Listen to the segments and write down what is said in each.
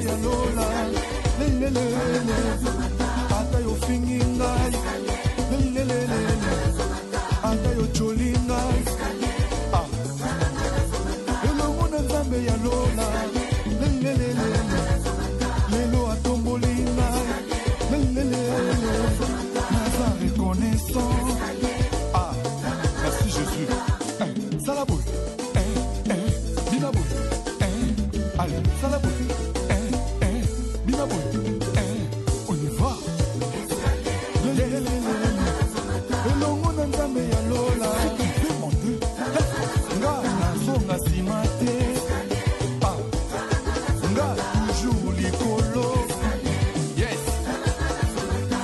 ya lola lelelele ata yo fingi ngai lelelele ata yo tyoli ngai ah. elongo na nzambe ya lola lelelele lelo atomboli ngai lelelele naza reconnaissant ah merci jésus eh, sala boye eh, eh, bina boye eh, allez sala boye eh, eh, bina boye eh, on y va lelelele elongo na nzambe ya lola nga nazonga nsima te ah, nga toujours likolo yes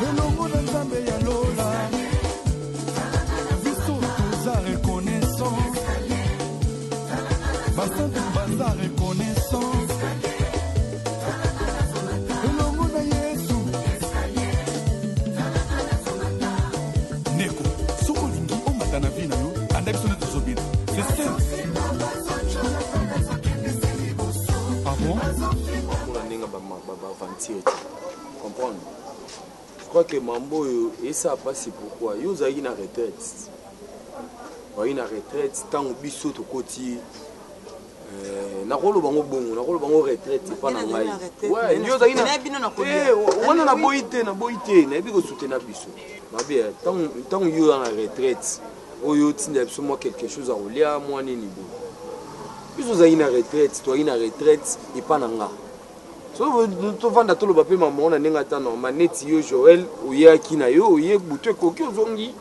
elongo na nzambe ya lola biso toza reconnaissant basantu baza reconnaissant elongo na yesu ndeko soki olingi omata na vie na yo landa biso nde tozobina c'est simple ah bon mpona ndenge baventure te comprendre je crois que mambo oyo esala mpasi pourquoi yo ozalaki na retraite ozalaki na retraite ntango biso tokoti eh, nakoloba ngo bongo nakoloba ngo retraite epa na ngai Ouais, yo ozalaki na Eh, wana naboyi te naboyi te nayebi kosutena biso mabe ntango yo oza na retraite oyo otinda biso mwa quelque chose ya kolia mwa nini boye biso ozalaki na retraite toyaki na retraite epa na nga so tovanda toloba mpe mama na ndenge ata normal neti yo joel oyaki na yo oye butu ekoki ozongi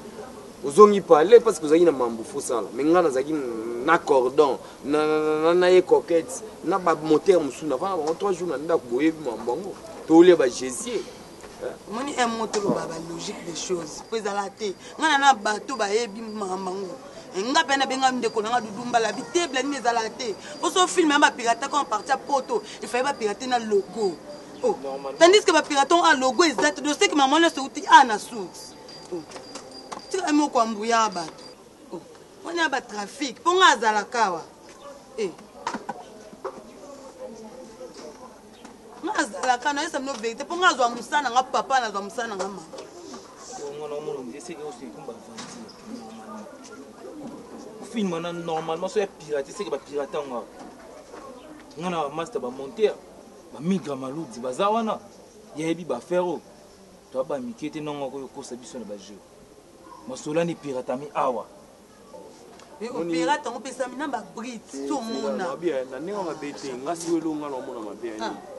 ozongi palais parce que ozalaki na mambo fosala mais nga nazalaki na cordon na ye coquette na bamoteur mosusu navanda bango 3 jours na ndako boyebi mambo yango tolia bagesier omoni un mot toloba balogique des choses mpo ezala te ngai na na bato bayebi makambo yango nga mpe nabenga ndeko na nga dudu mbala bitebla nini ezala te mpo so filme ya bapirate comme parti ya poto efaye bapirate na logo oh. tandis que bapirate a logo eza te doseki mama nyonso euti a na source oh. tika moko ambuya bato oh. wana ya batrafic mpo nga azalaka awa eh. Nga azalaka na yesa bino verite mpo nga azwa mosala na nga papa nazwa mosala na nga mama. Film wana normalement so ya pirate seke bapirate yango awa nga na bamaster bamonter bamigra maludi baza wana yayebi baaffaire oyo toya bamike te ndongo akoki kokosa biso na bajeu masolani piratami awa pirate yango pesami na babrite somona na ndenge mabe te nga sikoyo elongo nga naomona mabe ya nini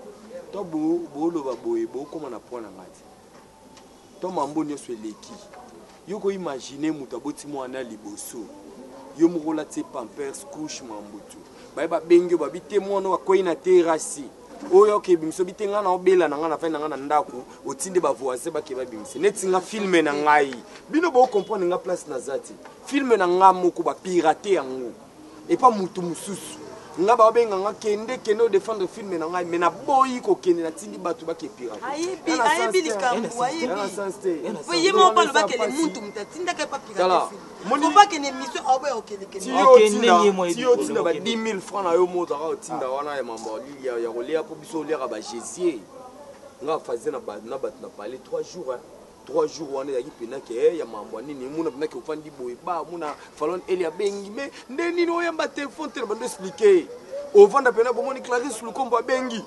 to boloba boye bokóma na point na nga te to mambo nyonso eleki yo koimagine moto aboti mwana liboso yo moko olati pampers couche mambutu baye babengi yo babi te mwana oyo akwei na terasi oyo okebimisa obi te ngai na obela na ngai nafai na ngai na ndako otinde bavoisin bake babimisa neti nga filme na ngai bino bocomprendre nga place naza te filme na nga moko bapirate yango epa mutu mosusu nga babenga nga kende kende odefendre filme na ngai me naboyi kokende natindi bato bake pirateayebi likambo ayebi ye moko alobakele mutu moto atindaka epa pirate obakende émission aoboya okendekende otinda ba 10 000 francs na yo moto aka otinda wana ya mambo ya kolia mpo biso oliaka bagesier nga faze na bato na palais 3 jours 3 jours wana ezalaki mpena ke eh, ya mambo ya nini omona mpena ke ofandi boye ba omona falon eli abengi me nde nini oyamba telefone te na bando explike ovanda mpena bomoni clarisse lukombo abengi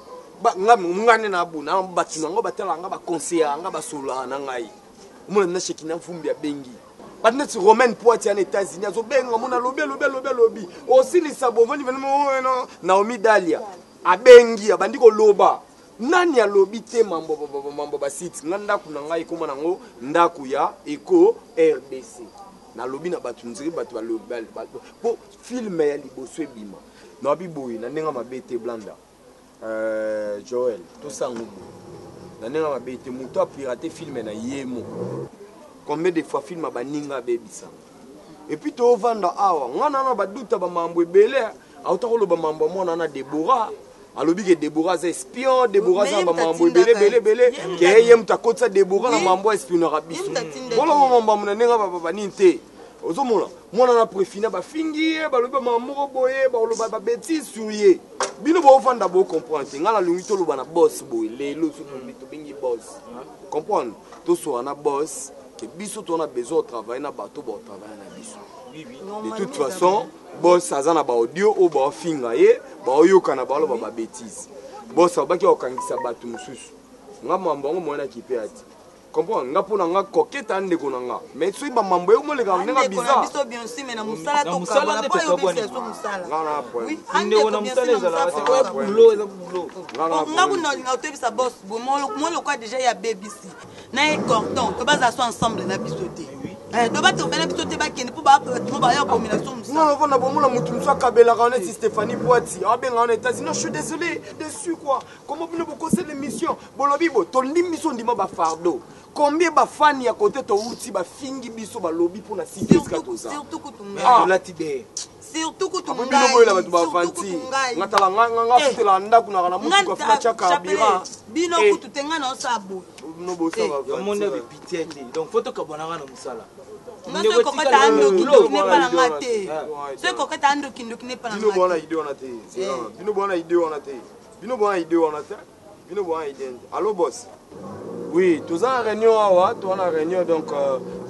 nga nde nabuna bato na ngo batalaka nga baconseillaka nga basololaka na ngai omona na shekina mvumbi abengi bato neti romaine poiti ya na états-unis azobenga omona alobi alobi alobi alobi osilisa bovandi vena naomi dalia abengi abandi koloba Nani alobi te mambo mambo ba site nga ndaku na ngai ekoma nango ndaku ya eco rdc nalobi na bato nziri bato balobi po film ya liboso ebima nabi boye na ndenge mabe te blanda euh, joel tosango boye na ndenge mabe te moto apirate film na ye moko combien de fois film baninga abebisanga epuis tovanda awa nga nana baduta bamambo ebele auta koloba mambo ya mwana na debora alobi ke debora aza espion debora aza na bamambo ebele ebele ebele ke ye moto akotisa debora na mambo espionaka biso boloba mambo na ndenge banini te ozomona mwana na prefina bafingi ye balobi bamama moko boye bakoloba babetise sur ye. Bino bofanda bo comprendre te. Nga nalingi toloba na boss boye lelo so tobengi boss. Comprendre? Tosola na boss que biso toza na besoin travailler na bato ba travailler na biso. De toute façon, boss aza na ba audio oyo baofinga ye, baoyokana baloba ba bêtises. Boss abaki akokangisa bato mosusu. Nga mambo yango moyen akipe ati. Comprendre? Nga mpo na nga coquette a ndeko na nga. Mais soki ba mambo yo moleka ndenge Andeko na bizarre. biso bien sûr mais na mosala Na mosala tokabola nde mpo ayo tokabwani. obebisa biso mosala. Nga na problème. Oui, ndeko andeko na bien sûr mosala na ezalaka mosala te oya tokabwani. boulot eza boulot Nga na nga problème. kuna olinga otoyebisa bos boye mo lokwa déjà ya bbc na ye cordon to bazala so ensemble na biso te to batombe na biso te bakende mpo bato mo baya komela so nga mosala navanda bomona motu mosusu akabelaka neti stéphanie poati abenga wana états-unis non je suis désolé déçu quoi comment bino bokosela émission bolobi bo tondimi biso ndima bafardeau combien bafani ya kote touti bafingi biso balobi mpona site esika toza surtout kutu Ah. ngai tolati be surtout kutu Apo bino boyela bato ngai surtout bavanti kutu ngai nga tala nga futela ndako naka na motuka funa tya carburant bino Eh. kutu te ngai naosala boye bino bosala yango nde abepitie te donc fo tokabwanaka na mosala nga Ndeko soki kokata tikala andoki boulot. ndoki nepa na nga te Ouais. soki kokata andoki ndoki nepa na bino nga bwana te idée wana te bino bwana idée wana te bino bwana idée wana te bino bwana idée te allo boss oui toza na réunion awa toza na réunion donc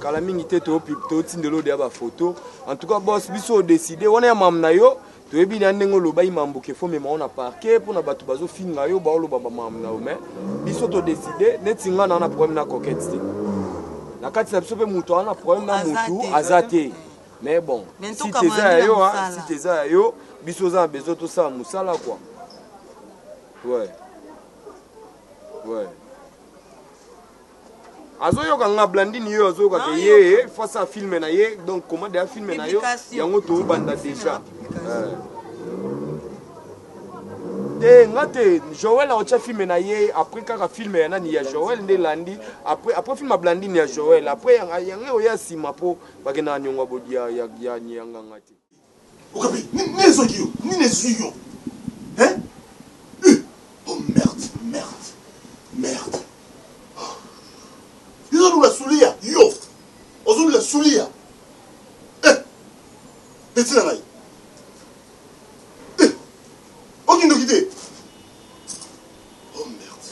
kala mingi te totindela odeya bafoto en tout cas boss biso odécide wana ya mamu na yo toyebi na ndenge olobaki mambuke fo mema o na parquet mpona bato bazofinga yo baoloba bamamu na yo mais biso todécide neti nga na na problème na coquette te na kati na biso mpe moto aza na problème na Aza motu te. aza te mais bon Mais si ntoka eza ya mwana yo na hein, mosala. si eza ya yo biso oza na besoin tosala mosala quoi ouais ouais azoyoka nga blandine yo azoyoka ke ye face à film na ye donc commande ya film na yo Publication. yango toobanda déjà Publication. te nga te joel aotya filme na ye après kaka filme ya nani ya joel nde elandi après, après filme ya blandine ya joel après yango oya nsima mpo bakendaka niongo ya bodi ya nganga te Okapi, nini ezwaki yo? Nini ezwi yo? Hein? Eh, Oh merde, merde, merde. Yo ozolula sulia, yo. Ozolula sulia. Eh! Petit na ngai. Eh! Okindoki te. Oh merde.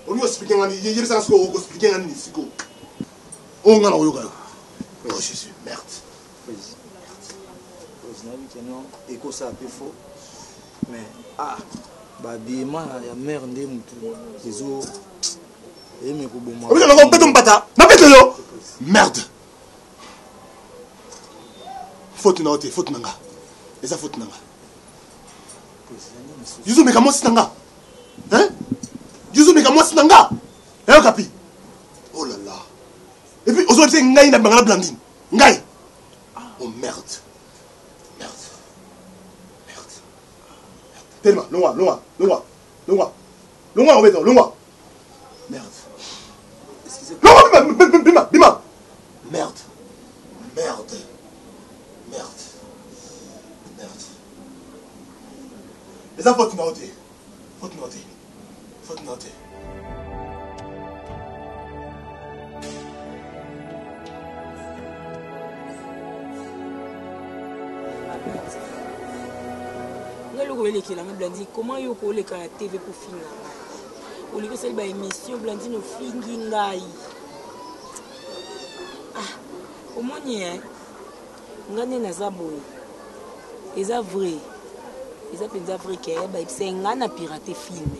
Olingi oexplike nga nini? Yebisa nga sikoyo okoexplike nga nini sikoyo? Oyo nga na koyoka yo. Oh Jésus, merde. Nayebi ke non ekosala mpe faux mais ah babima ya mare nde motu ezo eyemi koboma. Obika nango mpeto mpata napeto yo merde faute na yo te faute na nga eza faute na nga yozomeka mwasi na nga hein yozomeka mwasi na nga eyokapi oh là là et puis ozolobisa ngai na banga na blandine ngai oh merde merde merde telema longwa longwa longwa longwa longwa obeto longwa merde longwa bima bima bima bima merde merde merde merde eza faute na yo te faute na yo te faute na yo te. Nga eloko elekela nga Blandine, comment yo koleka na TV po finga ngai? Olingi osali ba émission Blandine ofingi ngai. Ah, omoni hein? Nga nde naza boye. Eza vrai. Eza penza vrai ke bayebisa nga na pirate film.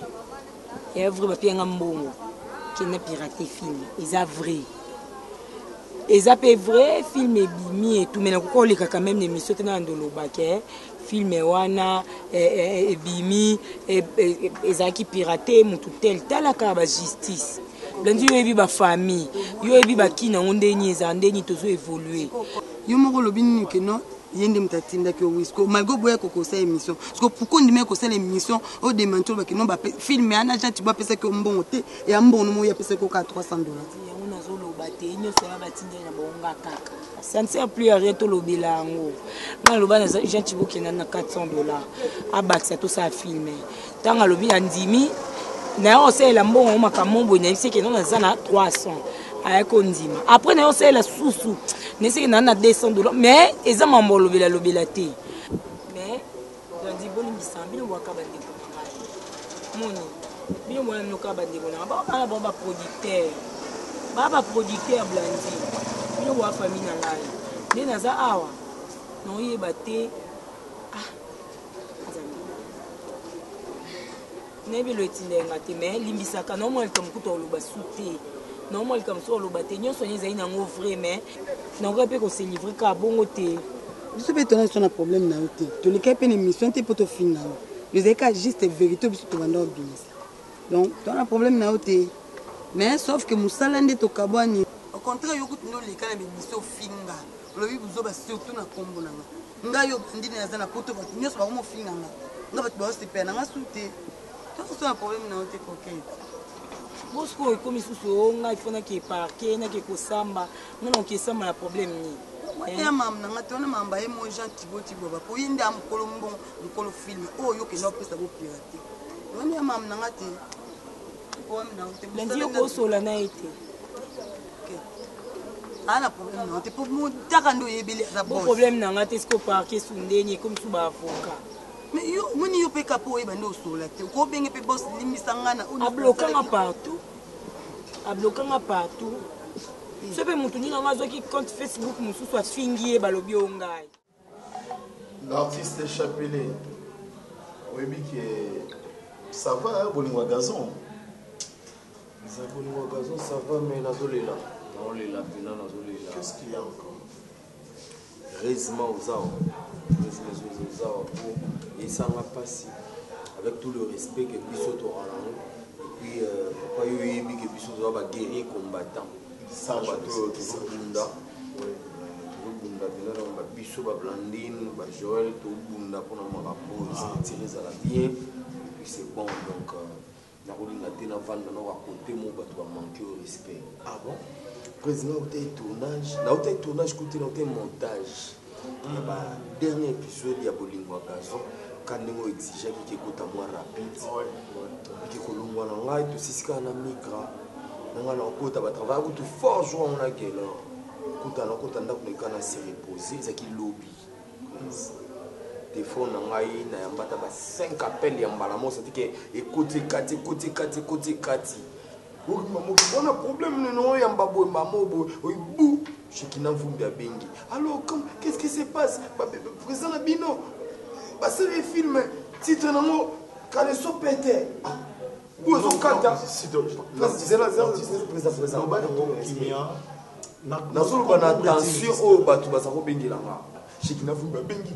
Ya vrai bapia nga mbongo. Ke na pirate film. Eza vrai. Eza pe vrai film ebimi et tout mais nakoki koleka quand même na émission te na ndoloba ke film wana ebimi ezalaki pirate mutu tel talaka ba justice Blandi yo oyebi ba famille yo oyebi bakini yango ndeni ezala ndeni tozo évoluer. Yo moko olobi nini ke non ye nde moto atindaki yo wisco malgré oboya kokosala émission parce que pourquoi ondimaki kosala émission oyo démenti olobaki non film wana Jean Tibo apesaki yo mbongo te ya mbongo no moyo apesaki yo kaka 300 dollars. Yango nazoloba te nyonso ya batindeli na bango nga kaka ça ne sert plus à rien tolobela yango nga naloba na Jean Tibo kenda na 400 dollars abakisa tosala film ntango alobi andimi naye kosalela mbongo yango makambo boye nayebisi eke non naza na 300 aya kondima après naye kosalela susu Neseke na na 200 dollars mais eza mambo olobela lobela te. Mais Blandi bolimbisa bino bwaka bandeko na ngai. Moni bino mwana bino kaka bandeko na ngai bana bango ba producteur. Ba ba producteur Blandi. Bino bwa famille na ngai. Nde naza awa naoyeba te ah Nzambe. Nayebi elo etinda nga te mais limbisaka na omwa likambo kutu oloba su te na omwa likambo so oloba te nyonso wana ezali nango vrai mais nakoki mpe kose livre kaka bongo te. Biso mpe tona biso na problème na yo te, tolekaki mpe na émission te mpo tofinga yo, ezali kaka juste vérité biso tobanda obimisa, donc toza na problème na yo te, mais sauf que mosala nde tokabwani. Au contraire yo kutu nde oleka na b'emission ofinga, olobi buzoba surtout na kombo na nga, ngai oyo bandi naza na poto bato nyonso bakomi ofinga nga, nga bato baosepela na nga su te, toza na problème na yo te coquette. Bo sikoyo ekomi susu o ngai fo nake parke nake kosamba nga na okesamba na problème nini? Wana ya mama na nga te, wana mama ye mo Jean Thibaut Thiboba po ye nde ya mokolo mbongo mokolo film oyo yo kenda opesa bo pirate, wana ya mama na nga te, problème na yo te. Lundi yo kosola na ye te. Aza na problème na yo te po motaka nde oyebeli aza boss. Problème na nga te siko parke sundeni ekomi su ba avocat. Mais yo moni yo pe kapo oyeba nde osola te okobenge pe boss limbisa nga na ablokanga partout ablokanga partout so mpe motu nini yango azwaki compte Facebook mosusu afingi ye balobi yo ngai. L'artiste Chapelet oyebi ke ça va bolingo ya gazon. Eza bolingo ya gazon ça va mais nazolela naolela mpena nazolela. Qu'est-ce qu'il y a encore? Heureusement ozawa heureusement ozawa po esanga mpasi avec tout le respect que biso toka nango et puis euh, papa yo oyebi ke biso toza ba guerrier combattant bato oyo tozobunda tozobunda mpenza donc babiso ba Blandine ba Joël tobunda mpona makambo oyo signature ezala bien et puis c'est bon donc euh, Nakolinga te navanda nao à cote moko bato ba manque yo respect. Ah bon? Président nautaki tournage, nautaki tournage kutu nautaki montage ya ba dernier épisode ya bolingo ya gazon ka ndenge oyo exigeaki ke ekota mwa rapide ke kolongwa na ngai tosisi kaka na migra na ngai nakokota batravaille kutu fort jour yango na gelor kuta nakota ndako na eka na se repose ezalaki lobi Telefone na ngai na yamba ata ba 5 appel ya mbala moko c'est que ekoti ekati ekoti ekati ekoti ekati wana problème nini oyamba boye mama boye oyi bu Shekina Mvumbi abengi alors comme qu'est-ce qui se passe président na bino basali film titre nango kaleso pete bu ezokata nazoloba na tension oyo bato baza kobengela nga shekina vumbi abengi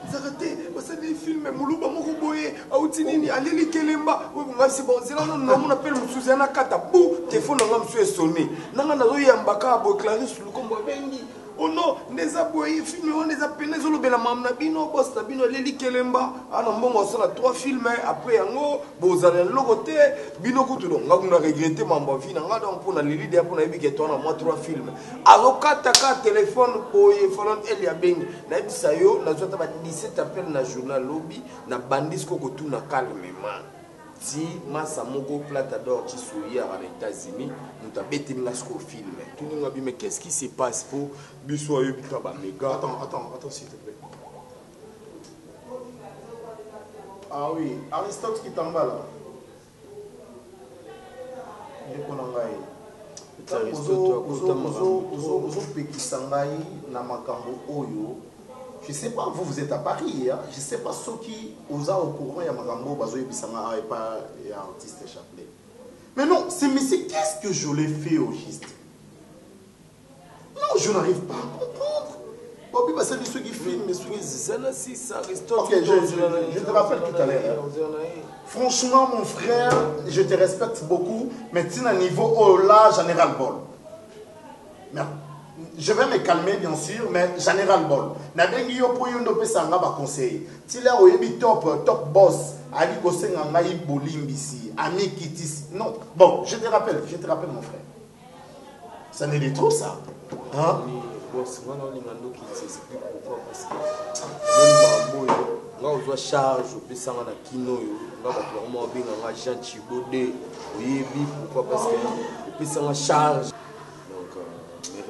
ezaka te basali filme moluba moko boye auti nini aleli kelemba ngai se bon nzela nano namona pele mosusu ya nakata bu telefone na ngai mosusu esone nanga nazoyamba kaka boye clarisse lukombo abengi Oh non, nde eza boye film wana eza pene ezolobela mamu na bino boss na bino aleli kelemba ana mbongo asala 3 film après yango bozala na eloko te bino kutu donc nga kuna regrette mambo ya vie na nga donc mpo na leli deya mpo nayebi ke toa na mwa 3 film azokata ka telefone boye falon eli abengi nayebisa yo nazwi ata ba 17 appel na journal lobi na bandi siko kotuna calmement Ti masa moko plata d'or Tshisoyi aka na Etats-Unis mutu abeteli nga sikoyo film tuni nga bi mais qu'est-ce qui se passe po biso ayebi ka ba mega. Attends, attends, attends s'il te plaît. Ah oui, Aristote Kitambala. Ndeko na ngai. Ozopekisa ngai na makambo oyo Je sais pas, vous, vous êtes à Paris, hein? Je sais pas ceux qui osa au courant, ya makambo, bazo yebisa nga, ah, et pas, ya artiste Chapelet. Mais non, c'est monsieur, qu'est-ce que je l'ai fait au juste? Non, je n'arrive pas à comprendre. Bobby basali soki film, soki Zala si ça Aristote. Ok, je te rappelle tout à l'heure. Hein. Franchement, mon frère, je te respecte beaucoup, mais tu as un niveau oh là, j'en ai ras le bol. Mais je vais me calmer bien sûr, mais j'en ai ras le bol. Nabengi yo po yo nde opesa nga ba conseil. Tila oyebi top top boss ali kosenga ngai bolimbisi, amikitisi. Non, bon, je te rappelle, je te rappelle mon frère. Ça n'est de trop ça. Hein? Boss, nga naolinga ndoki explique pourquoi parce que même mambo oyo nga ozwa charge opesanga na kino oyo nga bato bango moko babenga nga Jean Chibode oyebi pourquoi parce que opesanga charge. Donc, euh,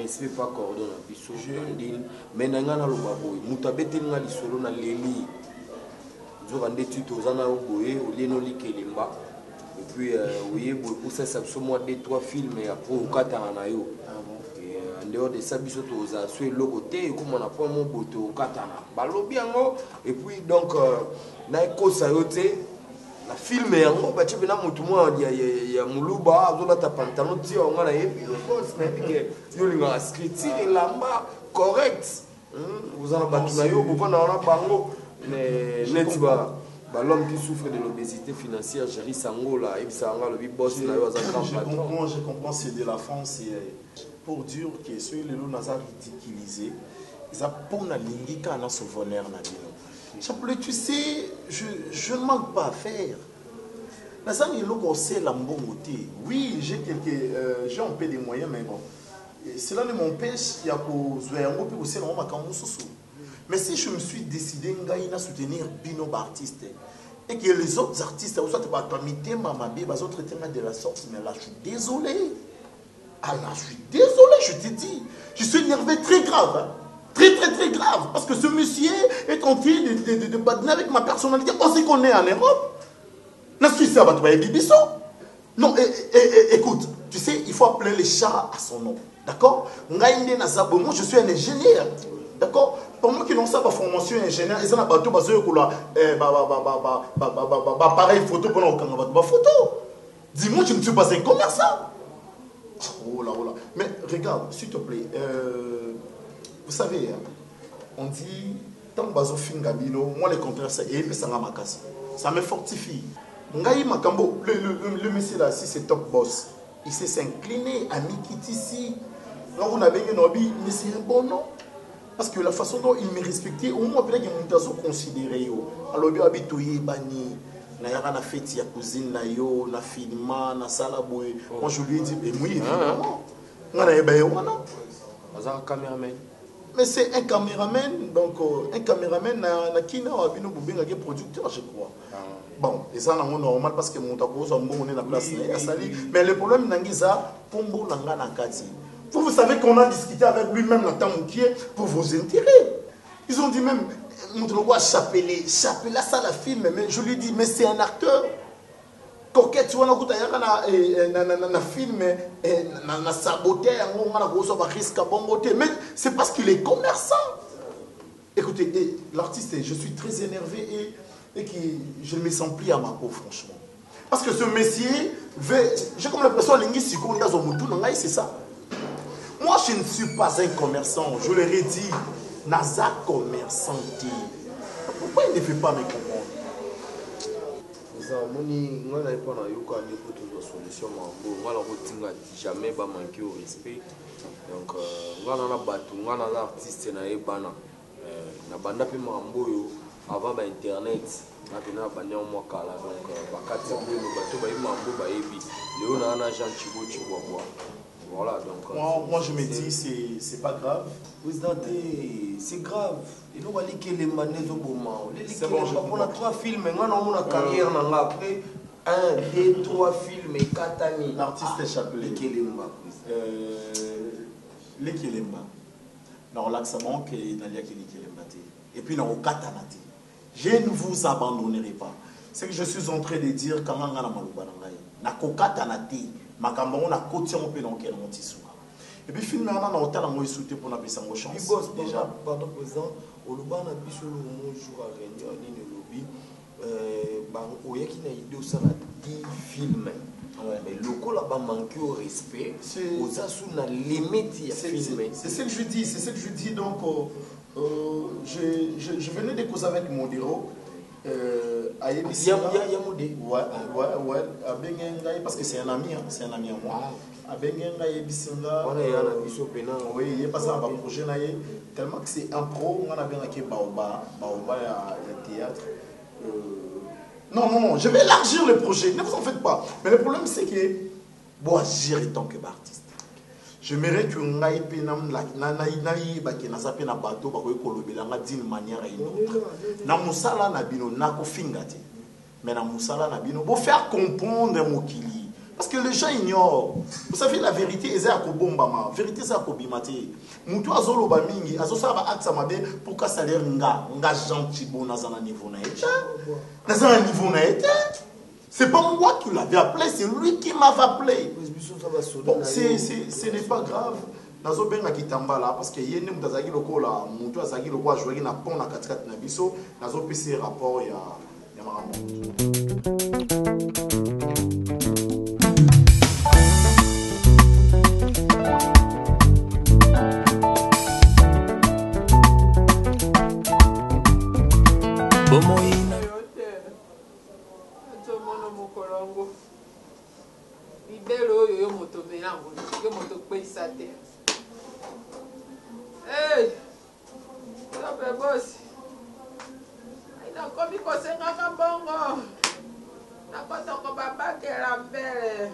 Respect pa cordon na biso Blandine. Mais na nga naloba boye, moto abeteli nga lisolo na leli. Nzoka nde ti toza na yo boye, olie no likelemba. Et puis euh, oye boye kosalisa biso mwa 2 3 films et après okatana na yo. Et euh, en dehors de ça biso tozala so eloko te ekoma na point mo boye tokatana. Balobi yango et puis donc euh, na ekosa yo te na filme yango batie mpena motu mwa ya, ya, ya moluba azolata pantalon ti yango nayebi yo bos nayebi ke yo olingaka scripture elamba correct hmm, oza na bato na yo bovanda wana bango mais neti ba ba l'homme qui souffre de l'obésité financière Jerry Sangola ayebisaka nga alobi boss na yo aza grand patron. Je comprends, je comprends, c'est de la France et pour dire que soki lelo naza ridiculisé eza mpo nalingi kaka na souvenir na bino Chapelet, tu sais, je, je ne manque pas à faire. Nazangi eloko osela mbongo te. Oui, j'ai quelques euh, j'ai un peu des moyens mais bon. Et cela ne m'empêche ya kozwa yango mpe kosala yango makambo mosusu. Mais si je me suis décidé ngai na soutenir bino ba artistes et que les autres artistes soit bato ya mitema mabe bazo traiter ngai de la sorte mais là je suis désolé. Ah là, je suis désolé, je te dis. Je suis énervé très grave. Hein. Très, très, très grave. Parce que ce monsieur est en train de, de, de, de badiner avec ma personnalité. On sait qu'on est en Europe. Na Suisse, ça va te Non, écoute, tu sais, il faut appeler les chats à son nom. D'accord Moi, je suis un ingénieur. D'accord Pendant qu'ils n'ont pas formation ingénieur, ils ont un bateau, appareil photo pendant qu'on photo. Dis-moi, je ne suis pas un commerçant. Oh là, oh là. Mais regarde, s'il te plaît, euh, vous savez, hein, on dit, tant bazo finga bino, moi le contraire, ça, et ça makasi. Ça me fortifie. Ngai Makambo, le, le, le, le monsieur là, si c'est top boss, il s'est s'incliné à Mikitisi. Là, on a mais c'est un bon nom. Parce que la façon dont il me respectait, au moins, peut-être que moto considéré yo. Alobi abi toyebani. Nayaka na fête ya cousine na yo, na filma, na sala boye. Moi je lui ai dit, mais oui, évidemment. Nga nayeba ye wana. Aza cameraman. Mais c'est un caméraman, donc euh, un caméraman na, na kina wa bino bobengaki producteur, je crois. Ah. Bon, eza nango normal parce que moto akozwa mbongo ne na place na ye asali. Mais le problème nangi eza kombo na nga na kati. Vous, vous savez qu'on a discuté avec lui-même na temps mokie pour vos intérêts. Ils ont dit même, moto lokola Chapelet, Chapelet asala film, mais je lui dis, mais c'est un acteur. Coquette wana kuta yaka na, eh, eh, na, na, na, na film eh, na, na sabote yango nga na kozwa ba risque bongo te. Mais c'est parce qu'il est commerçant. Écoutez, eh, l'artiste, je suis très énervé et, et qui, je ne me sens plus à ma peau, franchement. Parce que ce monsieur veut, j'ai comme l'impression, alingi sikoyo nde azwa motu na ngai, c'est ça. Moi, je ne suis pas un commerçant, je leur ai dit, naza commerçant te. Pourquoi il ne veut pas me comprendre? Eza omoni ngai naye mpo nayoka nde mpo tozwa solution makambo oyo ngai nakotinga jamais ba manque au respect donc euh, ngai na na bato ngai naza artiste nayebana euh, nabanda mpe makambo oyo avant ba internet nga mpena nabandi yango mwa kala donc euh, bakati ya bwelo bato bayebi makambo bayebi leo naa na jean chibo chibwabwa voilà donc moi, moi je me dis c'est c'est pas grave président te c'est grave eloko alikelemba nde ezoboma olelikelemba mpona trois filme nga naomona carrière na nga après 1 2 3 filme ekatani l'artiste chapelet likelemba euh, likelemba nakolakisa bango ke naliaki likelemba te et puis nakokatana te je ne vous abandonnerai pas ce que je suis en train de dire kanga nga na maloba na ngai nakokatana te makambo yango nakoti yango mpe naokende yango ti suka et puis film wana naotala yango esu te mpo napesa yango chance déjà pardon président oloba na biso lomo jour ya réunion nini olobi euh, oyaki na idée osala 10 films mais lokola ba manque au respect oza sous na limite ya film c'est ce que je dis c'est ce que je dis donc euh, euh, je, je, je venais de causer avec Modero euh, ayebisi ya, ya, ya Mode ouais ouais ouais abenge ngai parce que c'est un ami hein, c'est un ami à moi ah. abenge ngai ayebisi nga wana ya na biso pena oui ye pasa na ba projet na ye tellement que c'est un pro nga nabengaki baoba baoba ya, ya théâtre euh, Non, non, non, je vais élargir le projet, ne vous en faites pas. Mais le problème, c'est que, bon, agir en tant que artiste. J'aimerais que ngai pe na na na nayeba ke naza pe na bato bakoki kolobela nga d'une manière à une autre. Na mosala na bino nakofinga te. Mais na mosala na bino, bo faire comprendre mokili. Parce que les gens ignorent. Vous savez, la vérité eza ya kobombama. Vérité eza ya kobima te. Mutu azoloba mingi, azosala ba actes ya mabe pour ka salaire nga, nga Jean Thibaut naza na niveau na ye te. Naza na niveau na ye te. C'est pas moi qui l'avais appelé, c'est lui qui m'avait appelé. Bon, c'est, c'est, ce n'est pas grave. nazobenga kitambala parce que ye nde moto azalaki lokola moto azalaki lokola ajouaki na pont na katikati na biso nazopesa ye rapport ya ya makambo. Bomoi na yo te nazomona mokolo yango libele oyo yo moto omela yango yo moto okweisa te hey! Tope bosi. Nakomi kosengaka mbongo. Nakotoko babakela mbele.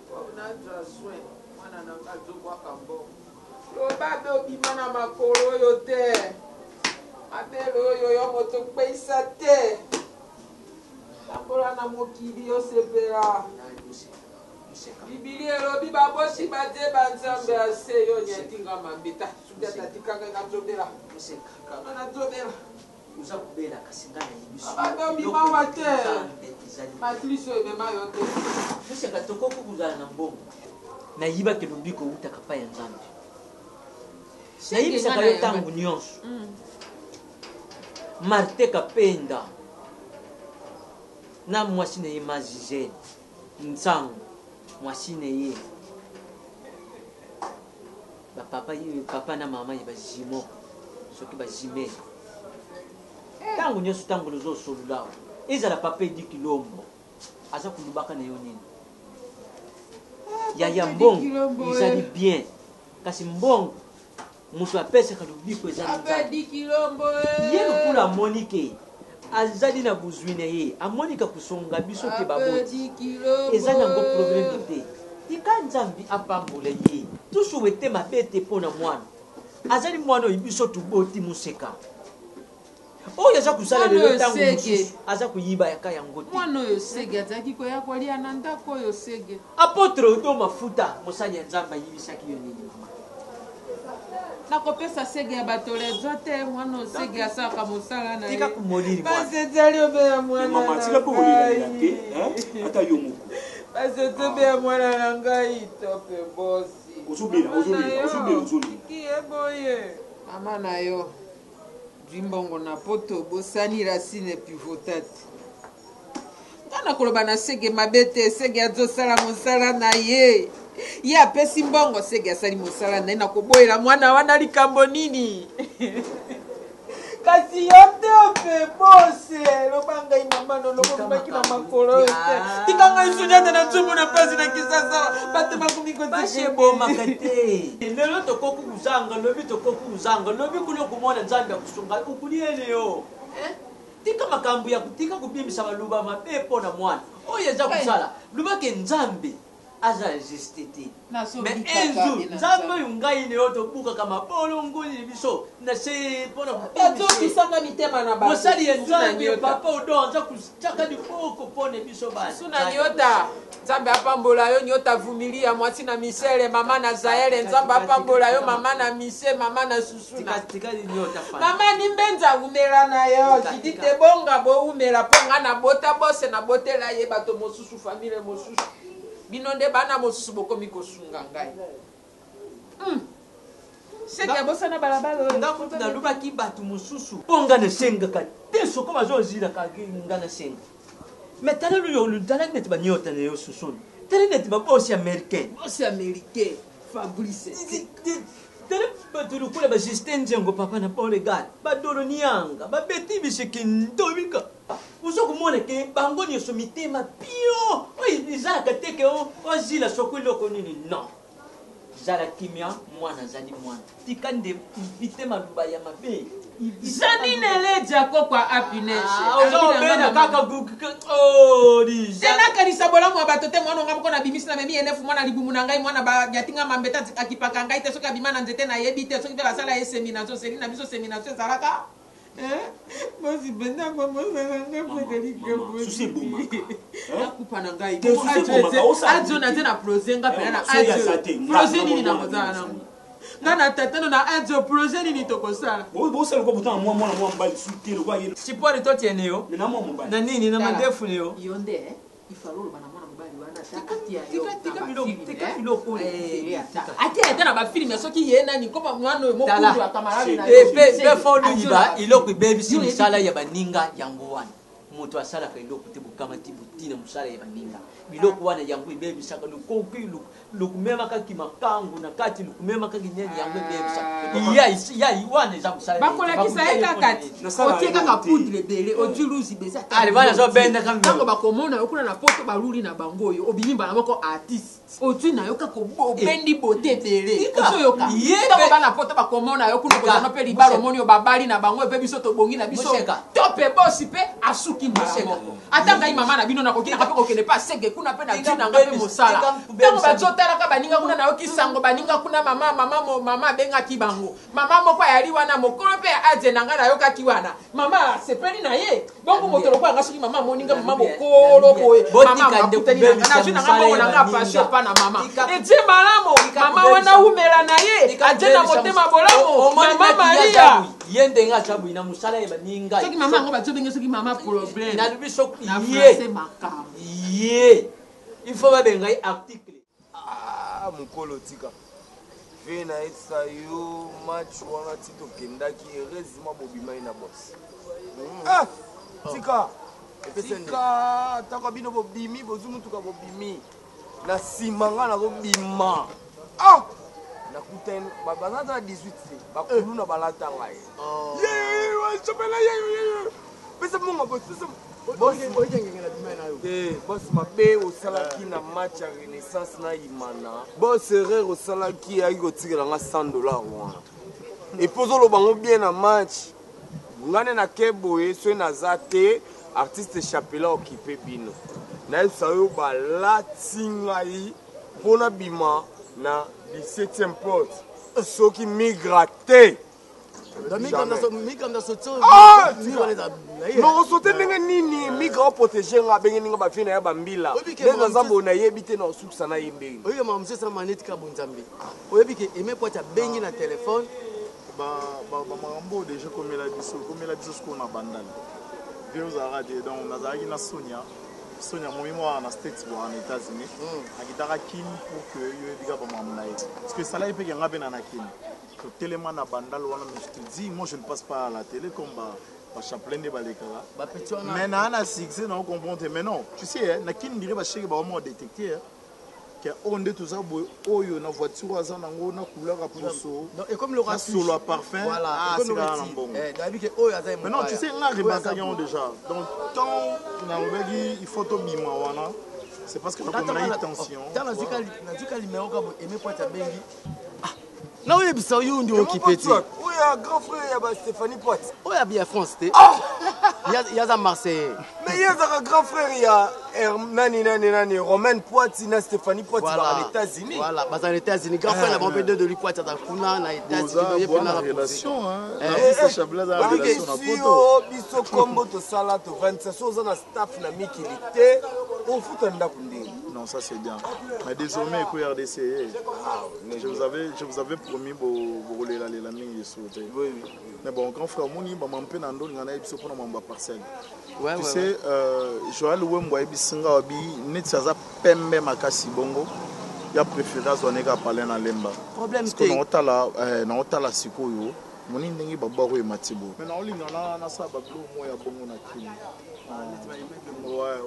Po nazwa soin. Mwana na nga azobwaka mbongo. Loba be obima na makolo oyo te. Mabele oyo yo moto okweisa te. Tambola na mokili osepela. Bibilia elobi babosi batie ba nzambe ya se yo nyati nga mambe ta sudata tika ngai nazobela kanga nazobela oza kobela kasi ngai nayebi abadobima wa te matrice oyo emema yo te moseka tokoki kozala na mbongo nayibaki lobiko outaka pa ya nzambe nayebisaka yo ntango nyonso mm. marte kapenda na mwasi na ye mazizene Nsango mwasi ne ye ba papa ye papa na mama ye ba jumeaux soki ba jumelles ntango nyonso ntango lozosolola awa ezala papa edi kilombo aza kolobaka na yo nini yaya mbongo ezali bien kasi mbongo moto apesaka lobiko eza ye lokola amoni ke azali na bozwi na ye amoni ka kosonga biso te baboti eza nango probleme te tika nzambe apambola ye tosuwete mabe te mpo na mwana azali mwana oyo biso toboti moseka oyo aza kosala lelo ntango mosusu aza koyiba yaka yango te mwana oyo sege azalaki koya kolia na ndako oyo sege apotre odo mafuta mosali ya nzambe ayibisaki yo nini mama nakopesa sege ya bato lezo te mwana oyo sege asalaka mosala na tika komolili pasi ezali obe ya mwana mama tika mpe kolelela te ata yo moko pasi otobe ya mwana na ngai tope bosi ozobela ozobela ozobela ozobela kiye boye mama na yo Zwi mbongo na poto obosani racine pivotate. Nga nakoloba na sege mabe te, sege azosala mosala na ye. Ye apesi mbongo, sege asali mosala na ye, nakoboyela mwana wana likambo nini? kasi yo te ope bose loba ngai mama nolobo obimaki na makolo oyo te tika ngai sujata na nzumbu na mpasi na kisasa bato bakomi pasi ebomaka te lelo tokoki kozanga lobi tokoki kozanga lobi kuna okomona nzambe akosunga okuliele yo eh? tika makambo ya tika kobimisa baluba mabe mpo na mwana oyo eza kosala lubake nzambe aza juste te mais un jour nzambe oyo ngai na yo tobukaka mabolongoli biso na se mpo na bazokisaka mitema na bato mosali ya nzambe papa odo aza kotiaka liboko mpo na biso bana suna nyota nzambe apambola yo nyota vumilia mwasi na misele mama na zaele nzambe apambola yo mama na mise mama na susuna mama nimbenza wumela na yo jidite bonga bowumela mpo nga nabota bose nabotela ye bato mosusu famile mosusu bino nde bana mosusu bokomi kosunga ngai hmm. seke abosana balabala oyo nga kutu nalobaki bato mosusu mpo nga nasengaka te soko bazozilaka nga nasenga me tala loyo tala neti banyota na yo susunu tala neti babosi américain bosi américain fabrice tala bato lokola ba justin nzengo papa na boregal badolo nianga babeti biseke ndobika oza komona ke bango nyonso mitema pio oyo ezalaka te ke ozila soko eloko nini non zala kimia mwana azali mwana tika nde evite maloba ya mabe Janine Eleja kokwa happiness. Ah, oza obena kaka oh, te nakanisa bolamu ya bato te mwana nga moko nabimisi na memi enefu mwana libumu na ngai mwana banyati nga mambeta akipaka ngai te soki abima na nzete nayebi te soki mpe basala ye semination seli na biso semination ezalaka Bosi mpenza komosala nga Frédéric. Susi ebomaka. Nakupa na ngai. Te, susi ebomaka, osala Adio na te na projet nga mpena na Soki aza te, adio nga- projet nini nga- nakozala nango nga na tatano na adio projet nini tokosala? Bosala kwa botanga mwa mwana mwa mobali su te lokwa ye. Sipwari totiene yo. Na mwa mobali. Na nini na Tala. mandefu ne yo. Yo nde ifalo oloba na mwana mobali wana ata atia yo tika na biloko, bafilme, tika eh. biloko oyo. Eh, atia ata na bafilme soki ye nani koma mwana oyo Tala. mokundu akamarade na yo. Pe fo Atia luyiba na eloko ebebisi Yo yebi- misala ya baninga yango wana. Moto asalaka eloko te, bokamati botina mosala ya baninga. Biloko wana yango ebebisaka lukoki, lukumemaka makangu na kati, lukumemaka nini, yango ebebisaka ya ya wana eza mosala. Bakolakisa ye kaka ti otie kaka poudre ebele, odi luzi beza. Ale, bana azobenda kaka. Ntango bakomona yo kuna na poto, baluli na bango oyo obimi mbala moko artiste, ozwi na yo kaka obendi bote ebele. Tika. Ozoyoka? Ye Ntango bana poto bakomona yo kuna, Tika. kozana mpe libala, Moseka. omoni oyo babali na bango mpe biso tobongi na biso. Moseka. To mpe bosi mpe asuki mbala Moseka. moko. Ata ngai mama na bino nakoki nanga mpe kokende mpe asege kuna mpe na Tika ti na ngai mpe kubebisa- mosala. tika kubebisa- Ntango bazotalaka baninga kuna, nayoki sango baninga kuna mama mama mama abengaki bango, mama moko ayali wana mokolo mpe adze na ngai nayokaki wana mama asepeli na ye bongo. Moto lokola nga, soki mama amoni nga mama mokolo boye, Botika mama nde akutani na nga, kubebisa nazwi na nga mbongo na nga mosala ya pasio baninga. pa na mama Tika- etie malamu. Tika Mama kubebisa- wana umela na ye Tika atie na kubebisa motema bolamu. Omoni Mama neti ye Maria. aza boye. Ye ndenge aza boye na mosala ya baninga. Soki mama yango bazobenge, soki mama problème Nalobi soki na ye français makambo. Ye il faut babenga ye article. Ah, mokolo tika ve nayebisa yo, match wana ti tokendaki, heureusement bobimai na bos. Ah, tika tika ntako bino bobimi, bozwi mutuka bobimi na nsima, nga nazobima. Ah, nakutani baza na 18 te, bakuluna balata ngai. Ye, ye, pesa monga bos, pesa te bos. Mabe osalaki na match ya Renaissance na Imana, bos, erreur osalaki ayaki kotikela nga 100 $ wana. Et puis ozoloba ngo bien na match, nga nde nake boye, soki naza te, artiste Chapela okipe bino. Nayebisa yo, balati ngai mpo nabima na 17e porte, soki migra te. Ah! Nakosote ndenge nini? Migra oprotege nga, abenge ninga bafie na ya bambila. Nde naza boye, nayebi te na osukisa na ye ndenge. Oyebi makambo mosusu esala maneti ka bonzambe. Oyebi ke Aime Poati abengi na telefone. Bamakambo oyo deja ekomela biso, ekomela biso sikoyo na Bandala vie ozalaka te. Donc nazalaki na Sonia, Sonia momi mwana na States boka na États-Unis, akitaka Kine pour que yo yebika bamakambo na ye, parce que esalaki mpe kenga mpe na na Kine totelema na Bandal wana. Mais je te dis, moi je ne passe pas à la télé comme bachapelain nde balekaka. Bapeti wana. Mais naa na succès na ocomprendre te. Mais non, tu sais, na Kine dire basheke bakoma kodétecte ke oyo nde toza boye, oyo na voiture oyo aza nango na couleur ya poso, Donc ekomi lokola na solo ya parfum. Voilà, Ah, ekomi sikala lokola na mbongo. Nayebi ke oyo aza ye. Mais non, tu sais, nga remarquaki yango déjà. Donc tant nalobaki il faut tobima wana, c'est parce que nakomelaki tension. Ntango nazwika numéro ka boye, Aime Poati abengi naoyebisa yo ndi okipe te. Oyo ya grand frère ya baStéphanie Poati? Oyo abi ya France te, ye aza Marseillais. Mais ye azaka grand frère ya nani nani nani, Romaine Poati na Stéphanie Poati, baka na États-Unis. Voilà, baza na États-Unis. Grand frère na bango mpe de lui Poati aza kuna na États-Unis, ye mpe na relation, hein. Chabela aza na relation na poto. Yo biso kombo tosala tovandisa, so oza na staff na mikili te, ofuta ndako ndenge. Non, ça c'est bien. Mais désormais, écoute RDC, je vous avais promis bokolela lela mingi so te. Mais bon, grand frère, moni bama mpe na ndolinga na ye biso mpona mambo ya parcelle. Tu sais, Joël Wembo ayebisi nga wabi neti aza pembe makasi bongo, ya préféré azwa ndenge apale na Lemba. Problème Parce que te. naotala sikoyo, moni ndenge babwako emati boye. Mais naolinga nasala babilo mo ya bongo na Kini. Ouais.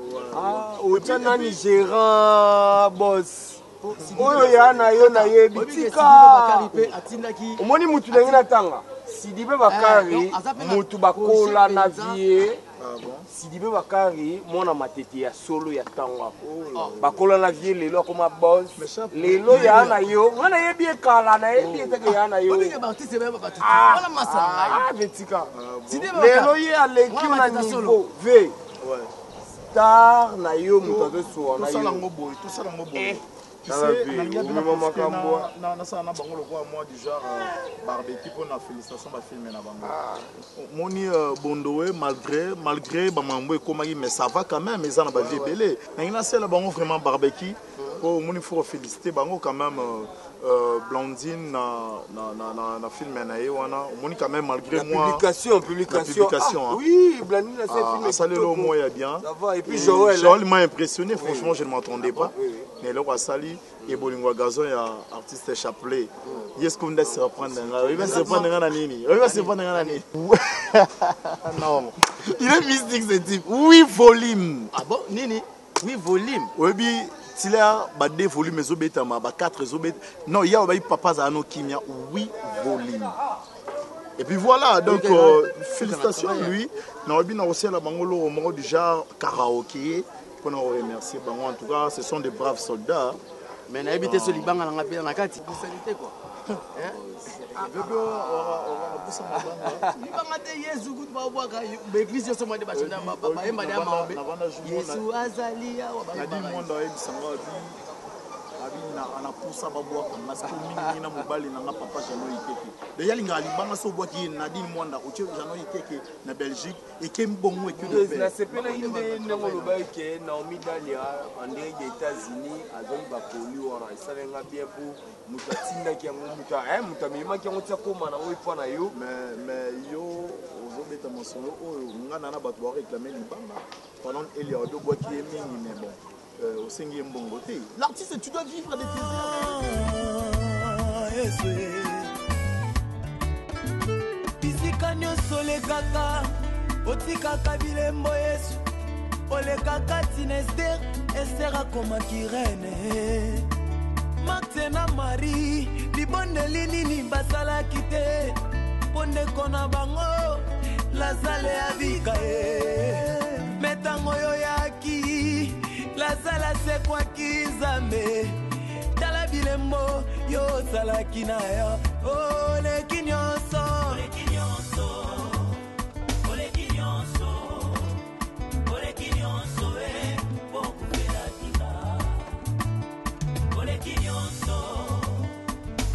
Otya nani gérant boss oyo ya na yo nayebi tika. Atindaki. Omoni mutu ndenge natanga Sidibe Bakari, mutu bakola na vie Sidibe Bakari, mwana Matete ya solo ya ntango ako bakola na vie, lelo akoma boss. Lelo ya na yo, nga nayebi ekala, nayebi eteke ya na yo. Obike baartiste bato wana masa na ngai. Ah, vetika Sidibe lelo Bakari. ye aleki Mwana na Matete solo. niveau v star na yo, moto azosowa na Tosala yo. yango boye, tosala yango boye. Tu sais, nalingi mpe na profite nasala na bango lokola mwa du genre euh, barbecue mpo na félicitation bafilme na bango ah. moni euh, bondowe malgré malgré bamambo ekomaki mais ça va quand même eza na bavie ebele nalingi nasala bango vraiment barbecue mpo omoni faut féliciter bango quand même euh, euh, Blandine na, na, na, na, na film na ye wana omoni quand même malgré la moi publication publication, la publication ah, hein. oui Blandine a ah, film asali eloko moko ya bien ça va et puis Joël Joël m'a impressionné oui. franchement je ne m'attendais pas oui, oui. mais eloko asali ebolingo ya gazon ya artiste chapelet ye sikoyo nde surprendre nga oyebi surprendre nga na nini oyebi surprendre nga na nini non il est mystique ce type oui volume ah bon nini oui volume oyebi tila ba deux volume ezobetama ba quatre ezobeta non ya obayi papa azala no kimia oui volume et puis voilà donc euh, félicitations lui nayebi na kosala bango loko moko du genre karaoke mpona koremercier bango en tout cas ce sont des braves soldats mais nayebi te so libanga na nga mpe na kati bosani te quoi libanga te yesu kutu babwaka baeglise nyonso mwande bayemba ya mabe yesu azali awa nadine mwanda ayebisa nga abi abi napusa babwaka nga siko mingimingi na mobali na nga papa jano ikeke deja alingaka libanga so obwaki ye nadine mwanda otie jano ikeke na belgique eke mbongo eke nasepelaki nde ndenge olobaki ke naomi dalia en direct ya états-unis azwaki bakoli wana esalaki nga bien mpo moto atindaki yango moto eh, moto amemaki yango ti akóma na oyo epa na yo mais mais yo ozobeta masolo oyo nga na na bato bareklame libanga pendant elia obi obwaki ye mingi mais bon euh, osengi ye mbongo te l'artiste tu dois vivre de tes bisika nyonso olekaka otikaka bilembo yesu olekaka ntina ester ester akomaki reine Marthe na Marie libondeli nini basalaki te mpo ndeko na bango Lazare abika ye me ntango oyo yaki Lazare asekwaki Nzambe tala bilembo yo ozalaki na yo oleki nyonso oleki nyonso oleki nyonso oleki nyonso e bokufelaki nga oleki nyonso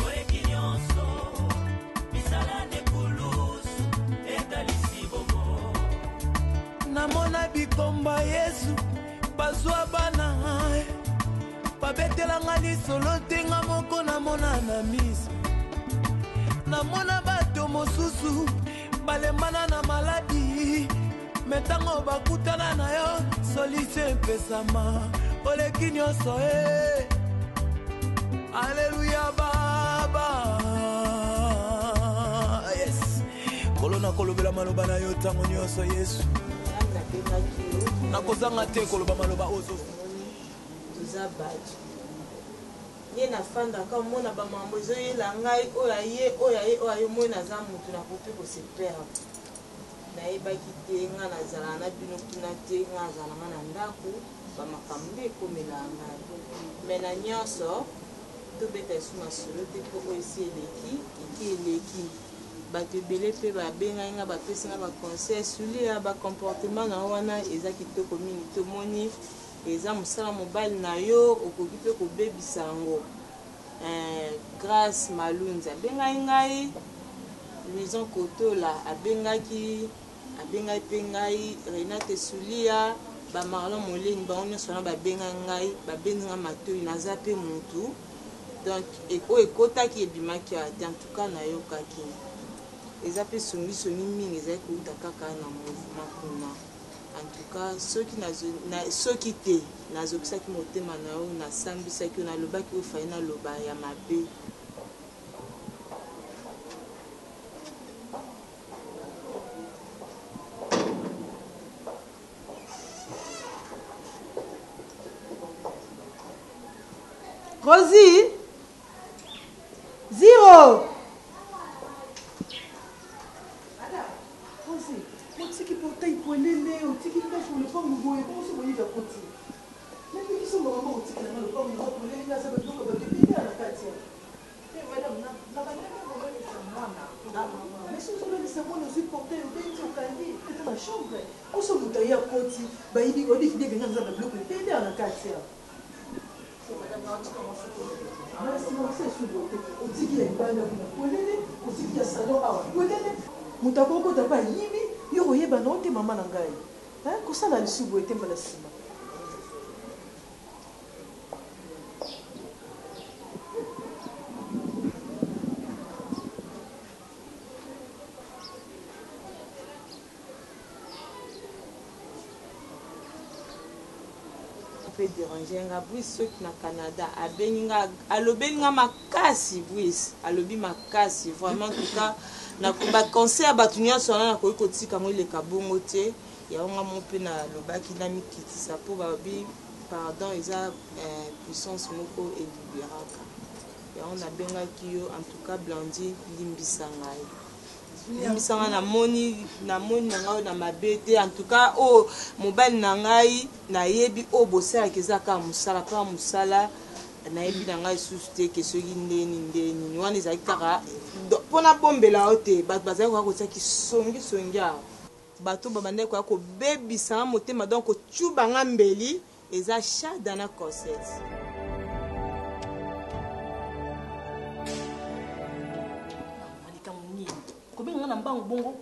oleki nyonso misala nde kulusu etalisi bongo namona bikomba yesu bazwa bana babetelanga lisolo te nga moko namona na miso namona bato mosusu balembana na maladi me ntango bakutana na yo solution epesama oleki nyonso e aleluya baba yes nkolo nakolobela maloba na yo ntango nyonso yesu nakozanga te koloba maloba ozo toza bato nde nafandaka omona bamambo ezoyela ngai oyo aye oyo aye oyo aye omoi naza motu nakoki kose perdre Nayebaki te nga nazalaka na bino kuna te nga nazala na nga na ndaku ba makambo nde ekomelaka ngai mais na nionso tobeta lisusu masolo te po oyo esi eleki eki eleki batu ebele pe ba bengaki nga bapesi nga ba conseil sulia ba comportement na yo wana eza kitoko mingi te omoni eza mosala mobali na yo okoki pe kobebisa yango Eh, Grace Malunzi abengaki ngai, Louison Kotola abengaki abengaki mpe ngai, Renate Sulia, ba Marlon Moleni bango nyonso wana babengaki ngai, babendi ngai matoi, naza mpe mutu donc oyo ekotaki ebimaki awa te, en tout cas nayokaki eza mpe songisongi mingi ezali kouta kaka na mouvement kuna. En tout cas soki nazo na soki te nazokisaki motema na yo nasambisaki yo nalobaki oyo fallait naloba ya mabe. Rosie Zero Rosie, otiki portail polele, otiki ndako lopango boye, bongo soki moyibi akoti. Napekisi yo makambo otikela nga lopango na nga polele, naza ba biloko ya bato ebele awa na kati awa. Te madame, na na bandaki kolalisa mwana. Mais soki ozolalisa mwana ozwi portail obendi okangi ata na chambre. Po soki moto aye akoti, bayibi, oyebi bien que nga naza ba biloko ebele awa na kati awa. Te madame, Otiki ya libanda kuna polele, otiki ya salon awa polele. Moto akokota mpe ayibi, yo koyeba na yo te mama na ngai. Hein, kosala lisusu boye te mbala nsima. Mpe derange nga Brice soki na Canada abengi nga alobeli nga makasi Brice alobi makasi vraiment en tout cas na ba conseil ya bato nyonso wana nakoki kotika yango eleka bongo te yango nga mo mpe nalobaki namikitisa mpo balobi pardon eza eh, puissance moko eliberaka yango nabengaki yo en tout cas Blandine limbisa ngai limbisa ngai namoni namoni na ngai oyo na mabe te en tout cas oyo oh, mobali na ngai nayebi oyo oh, bosalaka eza kaka mosala kaka mosala nayebi na ngai lisusu te ke soki ndeni ndeni wana ezalaki kaka mpo nabombela yo te bato bazalaki koya kotia kisongisongi awa bato babandaki koya kobebisa nga motema donc kocuba nga mbeli Eza shada na corset. Likambo nini? Kobenga nga na mbangu bongo?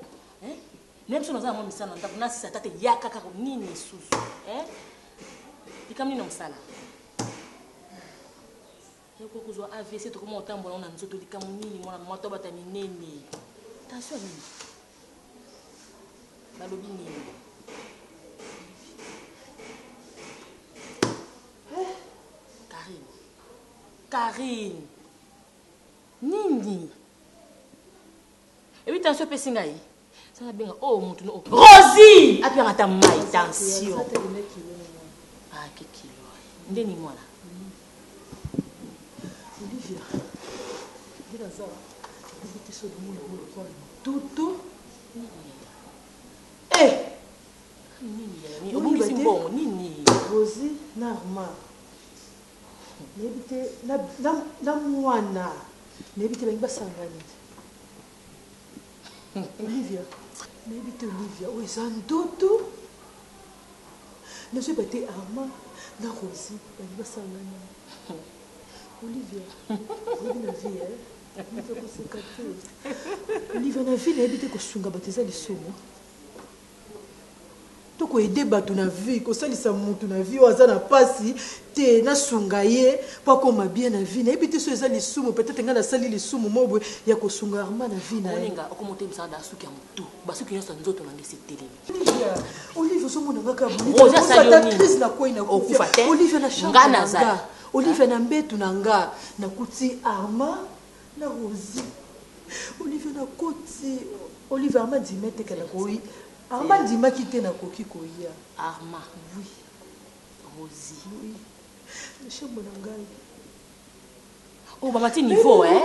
Hein? Nayebi biso naza na mwa misala na ndako nasisa ata te yaka kaka nini lisusu? Hein? Likambo nini na mosala? Yoko kozwa AVC tokoma kotambola na nzoto likambo nini mwana mama to bata minene. Tension nini? Balobi nini? Karine. Karine. Nini? Ebi tension epesi ngai. Sana benga oh mutu no. Rosie, apianga ata mai tension. Ah ke kilo. Ndeni mwana. Olivia, nde naza nayebi te soki omona yango lokola ndoto. Eh! Obungisi mbongo nini? Rosie na Armand nayebi te na mwana nayebi te balingi basanga nini. Olivia, nayebi te Olivia, oyo eza ndoto. Nazoyeba te Armand na Rosie balingi basala nga nini. Olivia, oyebi na vie eh? Olivia koseka te. Olivia na vie nayebi te kosunga bato eza lisumu. To ko aider bato na vie, kosalisa mutu na vie oyo aza na pasi te, nasunga ye po akoma bien na vie. Nayebi te soki eza lisumu, peut-etre nga nasali lisumu moko boye ya kosunga Armand na vie na ye. Omoni nga okoma otelemisa nga na suki ya mutu, ba suki nyonso ya nzoto na nga esi etelemi. Olivia, Olivia ozomona nga kaka boye. Rosie asali yo nini? Crise na kwei na Okufa te. Olivia na chambre Nga na nazali. nga. Olivia na mbetu na nga nakuti Armand na Rosie. Olivia nakoti Olivia Armand ndima te ke nakoyi. Armand ndimaki te nakoki koya. Armand. Oui. Rosie. Oui. Na chambre na ngai. Oh, bamati niveau eh.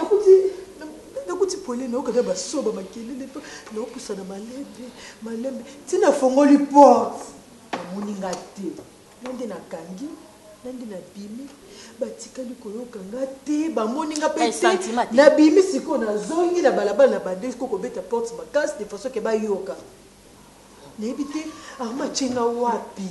Nakuti pole nayoka basoba makelele mpe naopusana malembe malembe ti nafongoli porte namoni nga te nga nde nakangi nga nde nabimi batikali koyoka nga te bamoni nga mpe Eh, te sentiment te. nabimi sikoyo nazongi na balabala na bande sikoyo kobeta porte makasi de façon ke bayoka Nayebi te Arma atie nga wapi.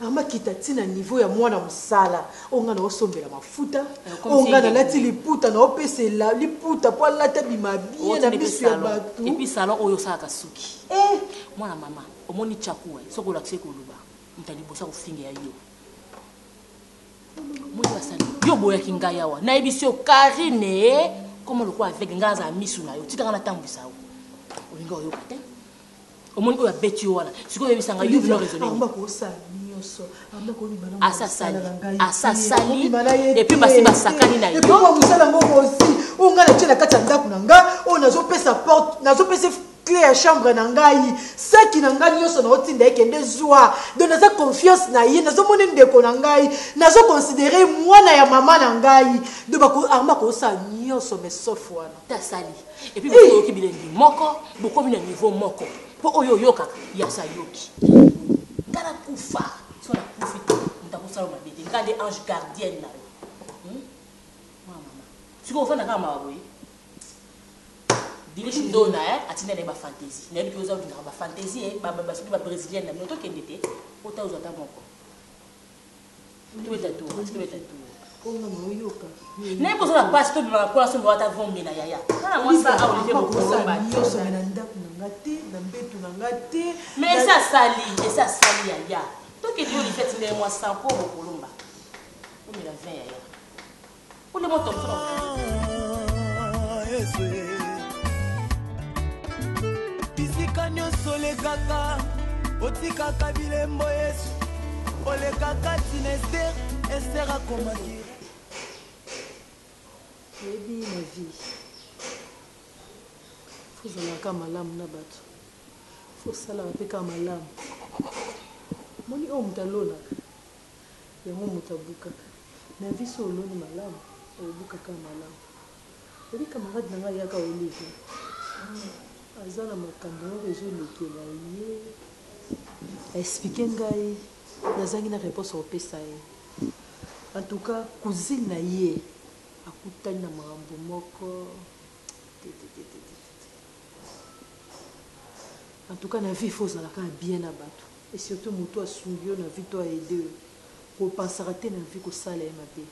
Arma akita ti na niveau ya mwana mosala oyo nga naosombela mafuta, comme oyo si nga ye nalati nde. liputa naopesela liputa po alata bima bien na Otindi mpe misu ya salon. batu. Et puis salon oyo osalaka suki. Eh! Mwana mama, omoni tchaku eh, soki olakisi ye koloba, moto ya liboso akofinga ya yo. Omoni basali, yo oboyaki ngai awa, nayebisi yo Karine eh, koma lokola aveugle, ngai nazala misu na yo, tika ngai natambwisa yo. Olingi oyoka te? Omoni oyo abeti yo wana. Sikoyo oyebisa ngai yo bino raisonner. Armand akosala nyonso. Armand akobima na Asa mosala sali. na ngai Asa te. sali. Akobima na ye Et puis te. basi basakani na Et yo. puis mwa mosala yango Rosi, oyo ngai natie na kati ya ndako na ngai, oyo nazopesa porte, nazopesa clé ya chambre na ngai, saki na ngai nyonso naotinda ye kende zwa. Donc naza confiance na ye, nazomona ndeko na ngai, nazo considérer mwana ya mama na ngai. Donc bako Armand akosala nyonso mais sauf wana. Ta sali. Et puis bokoki oyoki bilengi moko, bokomi na niveau moko. Po oyo oyokaka, ya sa yoki. Nga nakufa, so nakufi te, moto akosala mabe te. Nga nde ange gardienne na yo. Mwana mama. Sikoyo ofanda kaka mawa boye. Dirish Ndona eh, atinda na ye ba fantaisie. Nayebi ke oza olingaka ba fantaisie eh, ba ba soki ba brésilienne na bino tokende te. Ota ozwa ata moko. Tobeta tour, tobeta tour. Mpo nga naoyoka. Naye mpo oza na pasi tobimaka kuna somba ata vombe na yaya. Nga na mwasi awa Olivier bokolomba te. Nyonso mais na ndako na nga te, na mbeto na nga te. Mais esi asali, esi asali yaya. Tokende yo Olivier atindeli mwa 100 mpo bokolomba. Omela 20 yaya. Ole moto mosusu Bisika nyonso olekaka otikaka bilembo Yesu olekaka tina Ester Ester akomaki Oyebi na vie faut ozalaka kaka malamu na bato faut osalaka mpe kaka malamu moni oyo moto alonaka yango moto abukaka na vie so oloni malamu obuka kaka malamu oyebi camarade na ngai yaka olive aza na makambo moko ezolekela ye aexplike ngai nazangi na réponse akopesa ye en tout cas cousine na ye akutani na makambo moko te te te te te te en tout cas na vie faut ozala kaka bien na bato Et surtout mutu asungi yo na vie to a aide yo ko pensaka te na vie kosala ye mabe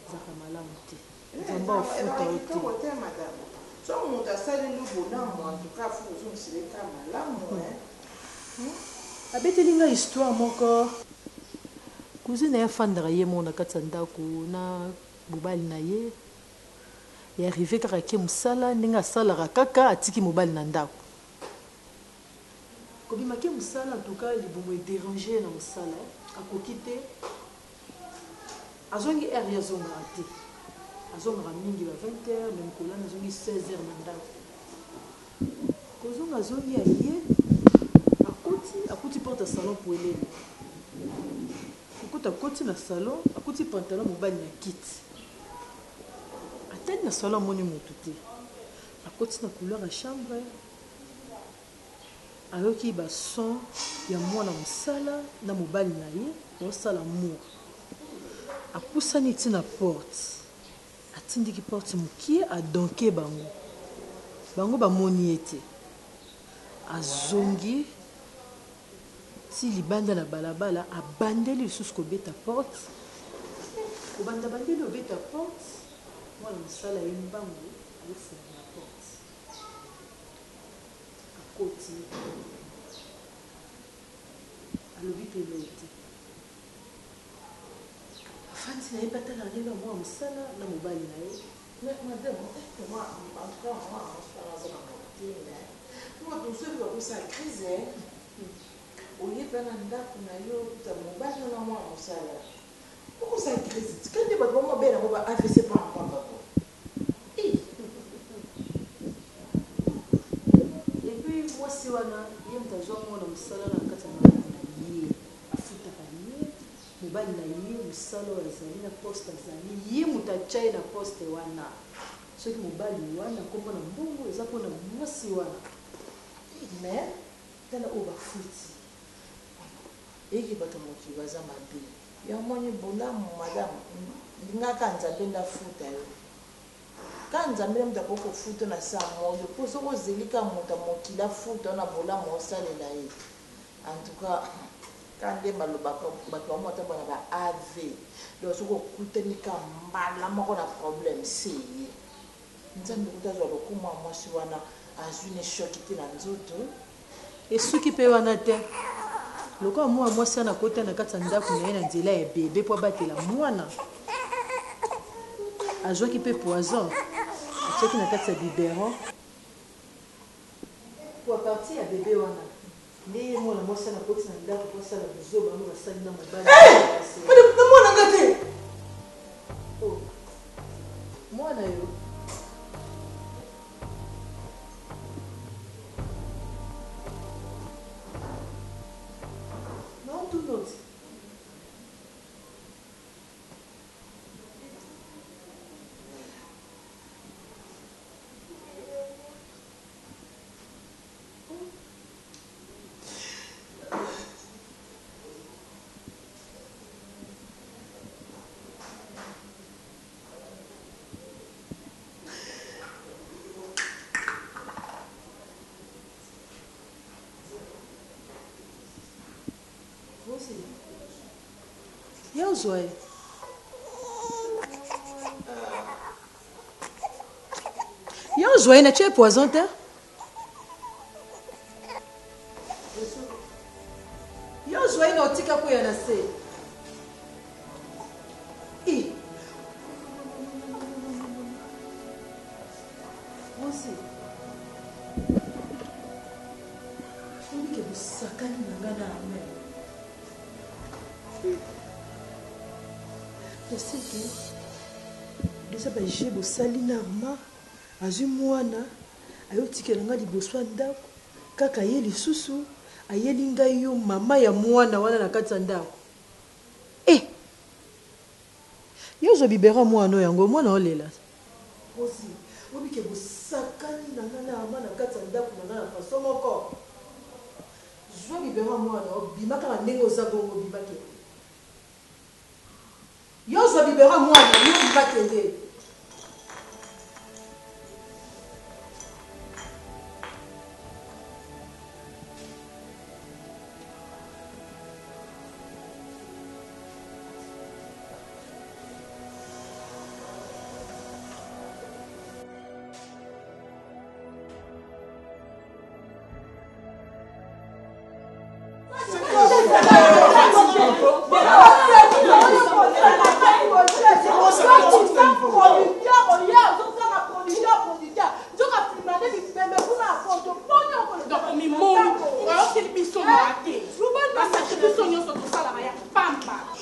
ezalaka malamu te nzambe akofuta yo te. Kitoko te madame. Soki mutu asaleli yo bolamu en tout cas faut kozongisela ye kaka malamu hein. Abeteli nga histoire moko. Cousine na ye afandaka ye moko na kati ya ndaku na mobali na ye. E arrive kaka ake musala ndenge asalaka kaka atiki mobali na ndaku. Kobima ke musala en tout cas libumu e deranger ye na musala eh akoki te azongi heure ye azongaka te azongaka mingi ba 20 heures mais mokolo wana azongi 16 heures na ndaku kozonga azongi aye akoti akuti porte ya salon puelele kokota akoti na salon akuti pantalon mobali na kiti atali na salon amoni mutu te akoti na couloir ya chambre Ayoki ba son ya mwana musala na mobali na ye baosala amour. Apusani ti na porte, atindiki porte mukie a donke bango. Bango bamoni ye te. Azongi ti libanda na balabala abandeli lisusu kobeta porte. Kobanda abandeli obeta porte, mwana musala aye mbangu aye fungola porte. Akoti alobi pe eloko te afandi na ye pe atalaka ndenge ya mwana mosala na mobali na ye. Mais madame eh moi en tout cas mwana mwasi wana aza na moto te mais po bato mosusu epi bakosala crise eh oye pe na ndako na yo okuta mobali na mwana mosala okosala crise tika nde bato bango babela yango ba avc pamba pamba ko. Et puis mwasi wana ye moto azwa mwana mosala na kati ya ndako na ye afutaka ye mobali na ye mosala oyo azali na poste azali ye moto atya ye na poste wana soki mobali wana nkombo na mbongo eza mpona mwasi wana mais tala oyo bafuti eyeke bato mokili baza mabe Yo omoni bolamu madame linga kaka nzambe nde afuta yo kaka nzambe nde moto akoki kofuta yo na se ya moyi po soki ozeli kaka moto ya mokili afuta yo na bolamu osalela ye en tout cas kaka nde balobaka bato bango ata bana ba av donc soki okutani kaka mbala moko na problème se ye nzambe kutu azwa lokumu ya mwasi wana azwi ne shoki te na nzoto Esuki mpe wana te. Lokola mwana mwasi wana akota na kati ya ndako na ye na nzela ya bebe mpo abatela mwana, azwaki mpe poison atiaki na kati ya biberon. Mpo a partir ya bebe wana nde ye mwana mwasi wana akoti na ndako mpo asala buzoba wana basali na mobali na mwasi wana. Madame, namona nga te. Oh, mwana yo. Ya ozwa ye. Ozwa ye na tie poison te. Yo ozwa ye na otika kweya na se. I. Rosi. Obike bosakani na nga na amen. Toseke deja ba jeu bosali na Arma azwi mwana aye otikela nga liboso ya ndako kaka ye lisusu ayeli ngai yo mama ya mwana wana na kati ya ndako eh yo ozwa bibero ya mwana oyo yango mwana olela Rosi obike bosakani na nga na Arma na kati ya ndako na nga na façon moko zwa bibero ya mwana obima kaka ndenge oza bongo obima kende Yo zwa biberon mwana yo bima kende.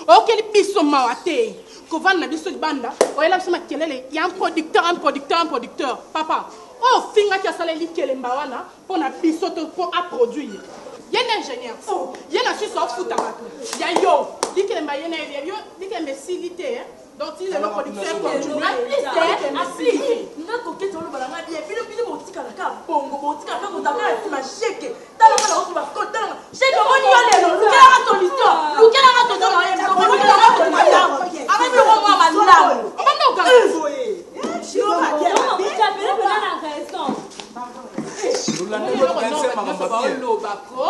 Okeli biso mawa te kovanda na biso libanda oyela biso makelele ya un producteur un producteur un producteur papa oyo ofingaki asaleli kelemba wana mpo na biso to mpo a produire ye nde ingénieur oh. Ye na suisse aofuta bato ya yo likelemba ye na yo likelemba esili te donc ti lelo production econtinue nga koketi oloba na nga bien bino bino botikala kaka bongo botikala kaka kozala kaka nsima sheke tala nga naoki bako tala nga sheke omoni yo lelo lukelanga solution lukelanga solution na ye lukelanga solution akomi biloko mwa malamu obanda okanga Olobako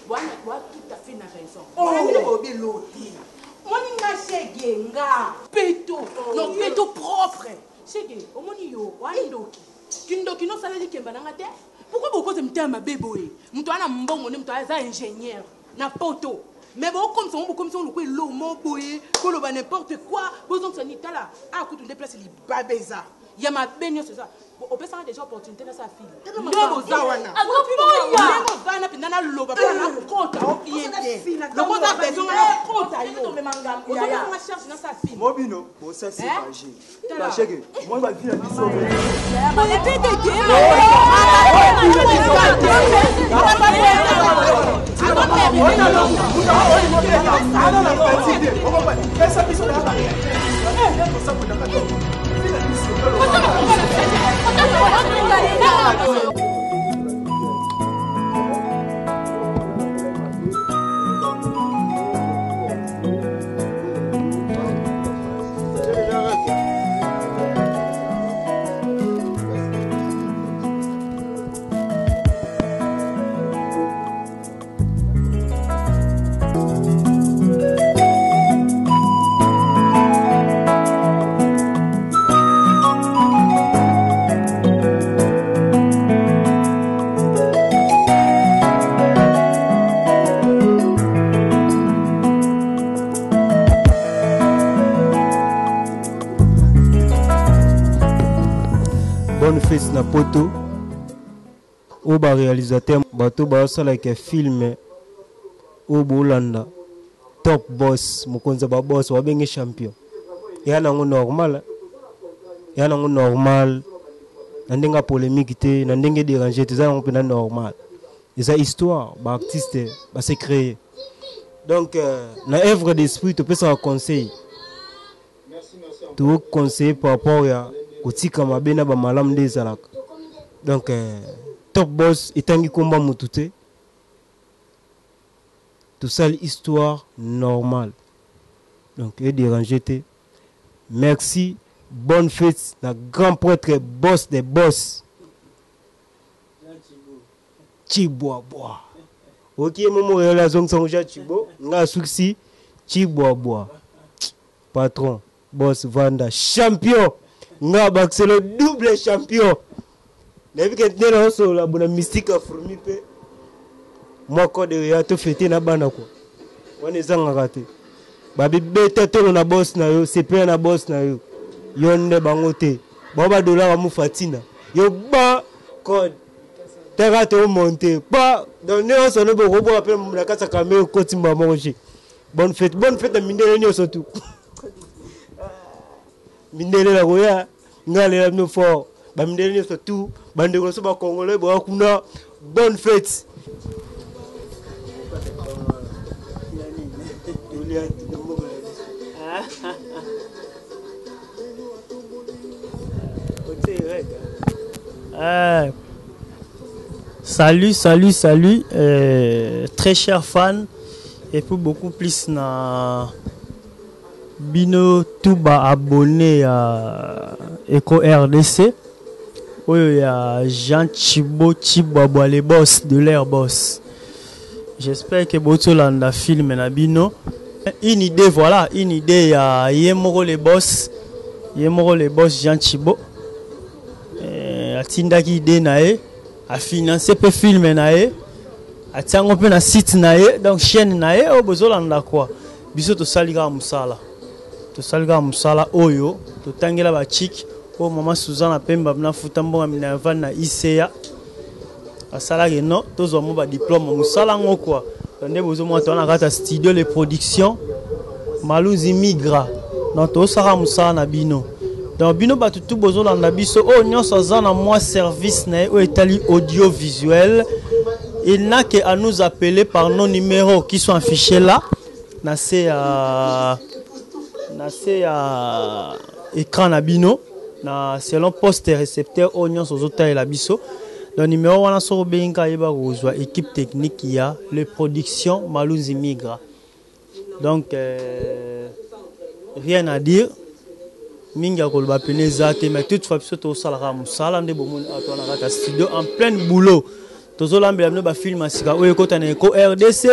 bwa tout à fait na raison omoni nga shege nga peto non peto propre shege omoni yo wandoki kindoki nosala likemba nanga te pourquoi bokoza mitema mabe boye moto wana mbongo nde moto aza ingénieur na poto mais bokomisa ngo bokomisa ngo lokola elomo boye koloba n'importe quoi bozongisa nini tala akutu nde place libabe eza ya mabe nyonso eza opesaka deja opportunité nasala fili nde boza wana ndenge oza wana mpenza naloba mpo nakota o bien te lokoza besoin nga nakota yo ozomanga charge nasala fili mobino bosasi baje basheke moi bavi na biso. Pesa biso na Bonne fête na poto oyo baréalisateur bato baosalaka filme oyo bolanda top boss mokonzi ya baboss babenge champion eya nango normal eya nango normal na ndenge ya polémique te na ndenge déranger te eza yango mpena normal eza histoire baartiste base créer donc euh, na œuvre d'esprit topesaka conseil tokoconseille par rapport ya kotika mabe na bamalamu nde ezalaka donc euh, top boss etangi komba motu te tosali histoire normale donc edérange te merci bonne fête na grand prêtre boss des boss Chibwabwa. Oki ye momo reyele azongisa ngo ja Chibo, nga asukisi Chibwabwa. Patron, boss Vanda, champion. Nga abakiselo double champion. Nayebi ke nde naosolola bona mystique ya fourmi mpe mwa code ya tofete na bana kua wana ezangaka te. Babibeta tolo na boss na yo, sepela na boss na yo. Yo nde bango te. Bango ba dollar mufa tina. Yo ba code. Teka to monter. Pa donc nyonso no boko boka pe na kati ya camera okoti mbala moko je. Bonne fête, bonne fête na mindele nyonso tout. Mindele na koya nga lela bino fort. Ba mindele nyonso tout, ba ndeko nyonso ba congolais boya kuna. Bonne fête. Euh, salut, salut, salut, euh, très cher fan, et puis beaucoup plus na bino tout ba abonné à Eco RDC, oyo ya Jean Chibo Chibwabwa le boss de l'air boss. J'espère que botolanda film na bino. Une idée voilà, une idée ya ye moko le boss, ye moko le boss Jean Chibo. Eh, atindaki idée na ye, a financer pe film na ye, atiango pe na site na ye, donc chaîne na ye oyo bozolanda quoi. Biso tosali kaka mosala. Tosali kaka mosala oyo totangela ba chic oyo mama Suzanne Pemba na futa mbongo minerval na ICA. Asalaki no tozwa mo ba diplôme mosala ngo quoi. Nde bozomona toza na kati ya studio les productions Maluzi Migra. Donc tosaka mosala na bino. Donc bino bato tu bozolanda biso oyo nyonso aza na mwa service na ye oyo etali audiovisuel, il n'a que à nous appeler par nos numéros qui sont affichés là na se ya na se ya écran na bino na selon poste récepteur oyo nyonso ozotalela biso. Donc numéro wana soko obengi kaka yeba kozwa équipe technique ya le production Maluzi Migra. Donc rien à dire, mingi ya koloba pene eza te, mais toutefois biso tosalaka mosala nde bomoni awa toza na kati ya studio en plein boulot. Tozolambela bino bafilme ya sika oyo ekota na Eco RDC,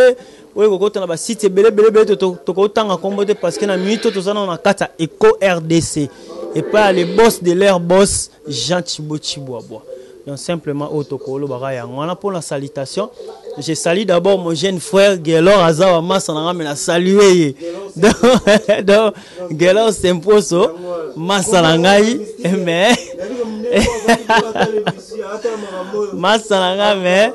oyo ekokota na basite ebele ebele ebele, tokotanga nkombo te parce que na minute oyo toza nano na kati ya Eco RDC epai ya le boss de leur boss Jean Chibo Chibwabwa. Donc simplement oyo tokolobaka yango wana pour la salutation. Je salue d'abord mon jeune frère Gelor Azawa Massa na ngambe na saluer ye. Donc Gelor Semposo Massa na ngai mais Massa na ngai mais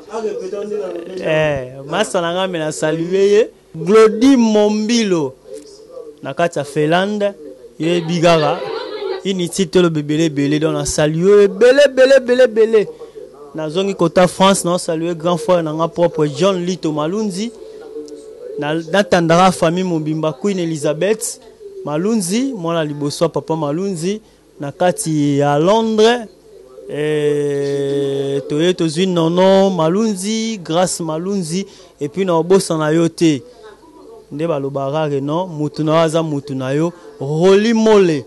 eh Massa na ngai mais na saluer ye. Glody Mombilo na kati ya Finlande yebi kaka inutile toloba ebele ebele donc na salue ebele ebele ebele ebele. Nazongi kota France na salue grand frère na nga propre John Lito Malunzi, na natandaka famille mobimba Queen Elizabeth Malunzi mwana liboso ya papa Malunzi na kati ya Londres. Eh, toye tozwi Nono Malunzi, Grâce Malunzi, et puis na obosana yo te nde balobaka ke non mutu na yo aza mutu na yo. Roli Mole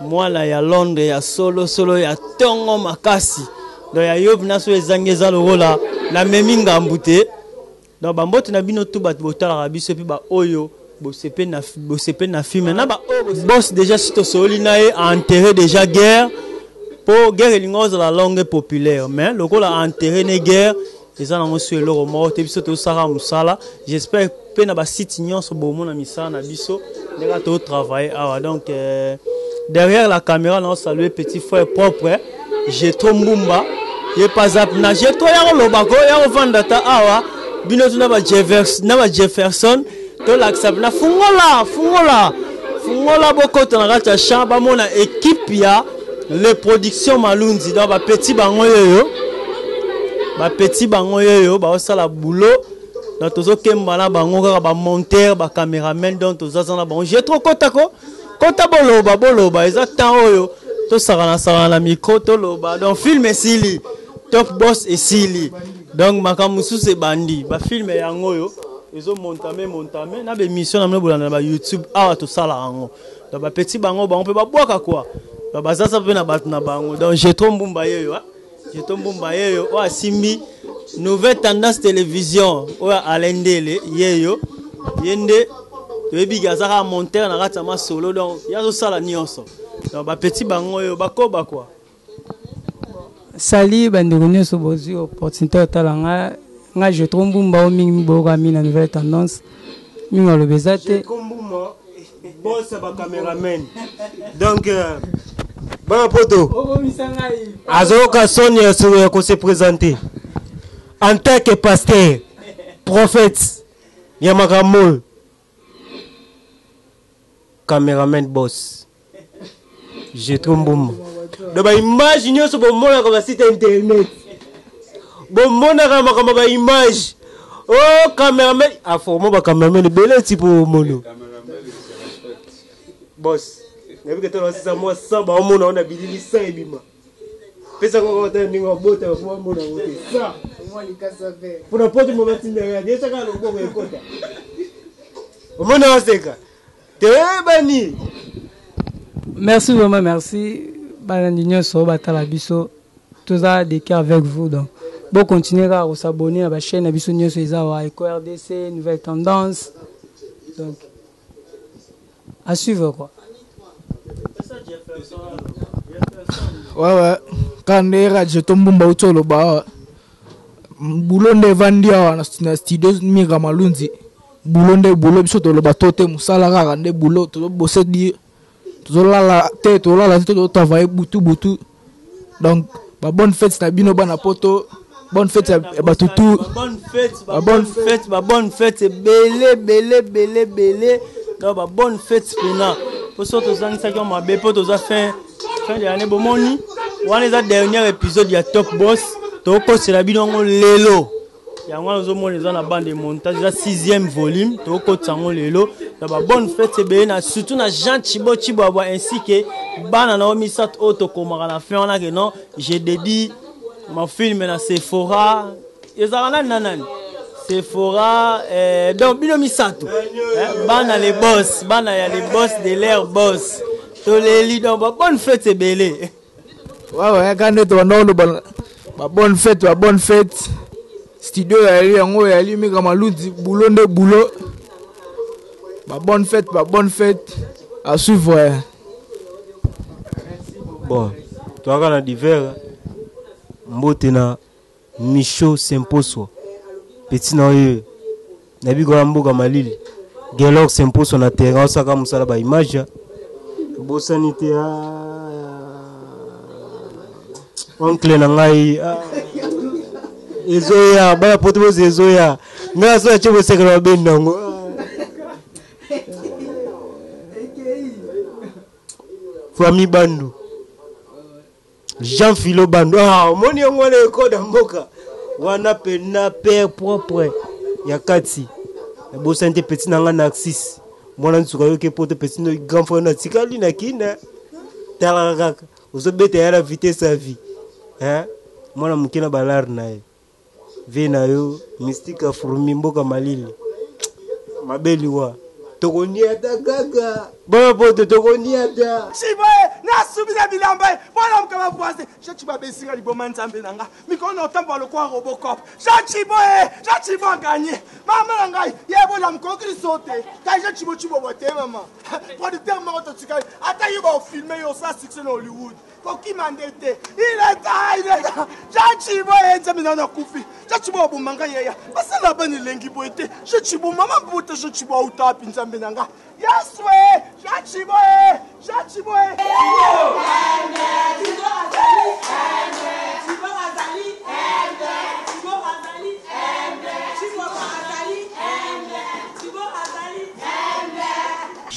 mwana ya Londres ya solo solo ya tongo makasi, donc ya yo na so ezangi eza lokola na memi ngambu te. Donc bambote na bino tout bato botalaka biso, et puis ba oyo bosepeli na, bosepeli na film na ba oyo boss déjà si tosololi na ye a enterré déjà guerre, po guerre elingi ozala longue populaire, mais lokola a enterré ne guerre eza nango so eloko moko te. Biso tosaka mosala, j'espère pe na ba site nyonso bomona misala na biso ndenge to travailler awa. Donc derrière la caméra na saluer petit frère propre Jetro Mbumba, ye pas ap na Jetro ya koloba ko ya kovanda ta awa bino tu na ba Jefferson, na ba Jefferson tolakisa na fungola fungola fungola bokota na kati ya champ bamona équipe ya les productions Malunzi. Donc ba petit bango yoyo, ba petit bango yoyo baosala boulot. Donc tozokemba na bango kaka ba monteur ba cameraman, donc tozaza na bango. Jetro kota ko kota boloba boloba eza temps oyo tosakana sakana na micro toloba. Donc film esili, top boss esili, donc makambo mosusu ebandi. Ba film yango oyo ezo montame montame na ba émission na bino bolanda na ba YouTube awa tosala yango. Donc ba petit bango bango pe babwaka quoi, donc bazaza pe na bato na bango. Donc Jetro Mbumba yeyo, hein? Jetro Mbumba yeyo oyo asimbi nouvelle tendance télévision oyo Alain Ndele yeyo, ye nde toyebi ke aza kaka monteur na kati ya masolo, donc ye azosala nyonso. Donc ba petit bango oyo bakoba quoi. Salut bandeko nyonso bozwi opportunité otala nga nga Jetro Mbumba oyo mingi boyoka mingi na nouvelle tendance mingi aloba eza te. Jetro Mbumba boss ya ba cameraman donc euh, bana poto azoyoka soni ya ya ko se présenter en tant que pasteur prophète ya makambo oyo cameraman boss Jetro Mbumba donc ba image nyonso bomonaka ba site internet bomonaka makambo ba image oh cameraman aforma ba cameraman ebele ti po omono boss nayebi ke tala osisa mwa 100 baomona ona bilili 100 ebima pesa kaka ata ndenge obota po bamona yango te 100 mpona poto mo batindaka yesaka loboko ekota omona oseka toyebani. Merci vraiment merci balandi nyonso oyo batala biso toza de cœur avec vous donc bo continuer kaka ko s'abonner na ba chaîne na biso nyonso eza wa Eco RDC nouvelle tendance donc à suivre quoi. Ouais ouais kaka nde radio to mbumba uti oloba awa bulo nde evandi awa na studio mira malunzi Boulot nde boulot biso toloba to te musala kaka nde boulot tozo bosser dur tozolala te tolala te tozo travailler butu butu donc ba bonne fête na bino bana poto bonne fête ya bato tout bonne fête ba bonne fête ba bonne fête ebele ebele ebele ebele donc ba bonne fête pena mpo soki tozangisaki yo mabe mpo toza fin fin de l'année bomoni wana eza dernier épisode ya top boss tokosela bino yango lelo yango wana ozomona eza na bande de montage eza 6e volume tokotisa yango lelo na babonne fete ebele na surtout na jean chibo chibwabwa ainsi que bana na yo misato oyo tokomaka na fin wana ke non je dédie ma film na sephora ezalaka nani na nani sephora eh, donc bino misato eh, bana les boss bana ya les boss de l'air boss toleli donc babonne fete ebele Ouais, ouais, kaka nde tobanda koloba ba bonne fête ba bonne fête studio yali yango yali mika maludi boulot nde boulot ba bonne fête ba bonne fête à suivre ouais. bon toyaka na divers mbote na Micho Semposo petit na oyo nayebi kona mboka malili Gelor Semposo na terrain osaka mosala ba image bosani te ah, oncle na ngai ah, ezoya bana poto bozi ezoya ngai aso atie bosekela babeni nango famille bandu Jean Philo Bandu ah omoni yango wana ekoda mboka wana pena père propre ya kati nabosani te petit na nga Narcisse mwana nsuka yoke poto petit no grand frère no atikali na kina talaka kaka ozobeta ya na vitesse ya vie hein mwana moke na balare na ye vie na yo mystique ya fourmi mboka malili mabe liwa tokoniata kaka bana poto tokoniata Chiboye nasubi na bilamba ye mpo na mokama voisin Jean Chibo abesi nga liboma nzambe na nga mikolo na otambola lokola Robocop Jean Chiboye Jean Chibo aganye mama na ngai ye bolamuka oyoki liso te kai Jean Chibo Chibobo te mama producteur moko totikali ata yo baofilme yo osala succès na Hollywood kokima nde te ileta ileta jean chibo ye nzambe na nakufi jean chibo aboma ngai yaya basala bana elengi boye te jean chibo mama mbuta jean chibo auta wapi nzambe na nga yesu e jean chibo e jean chibo e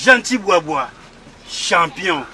Gentil Boisbois, champion.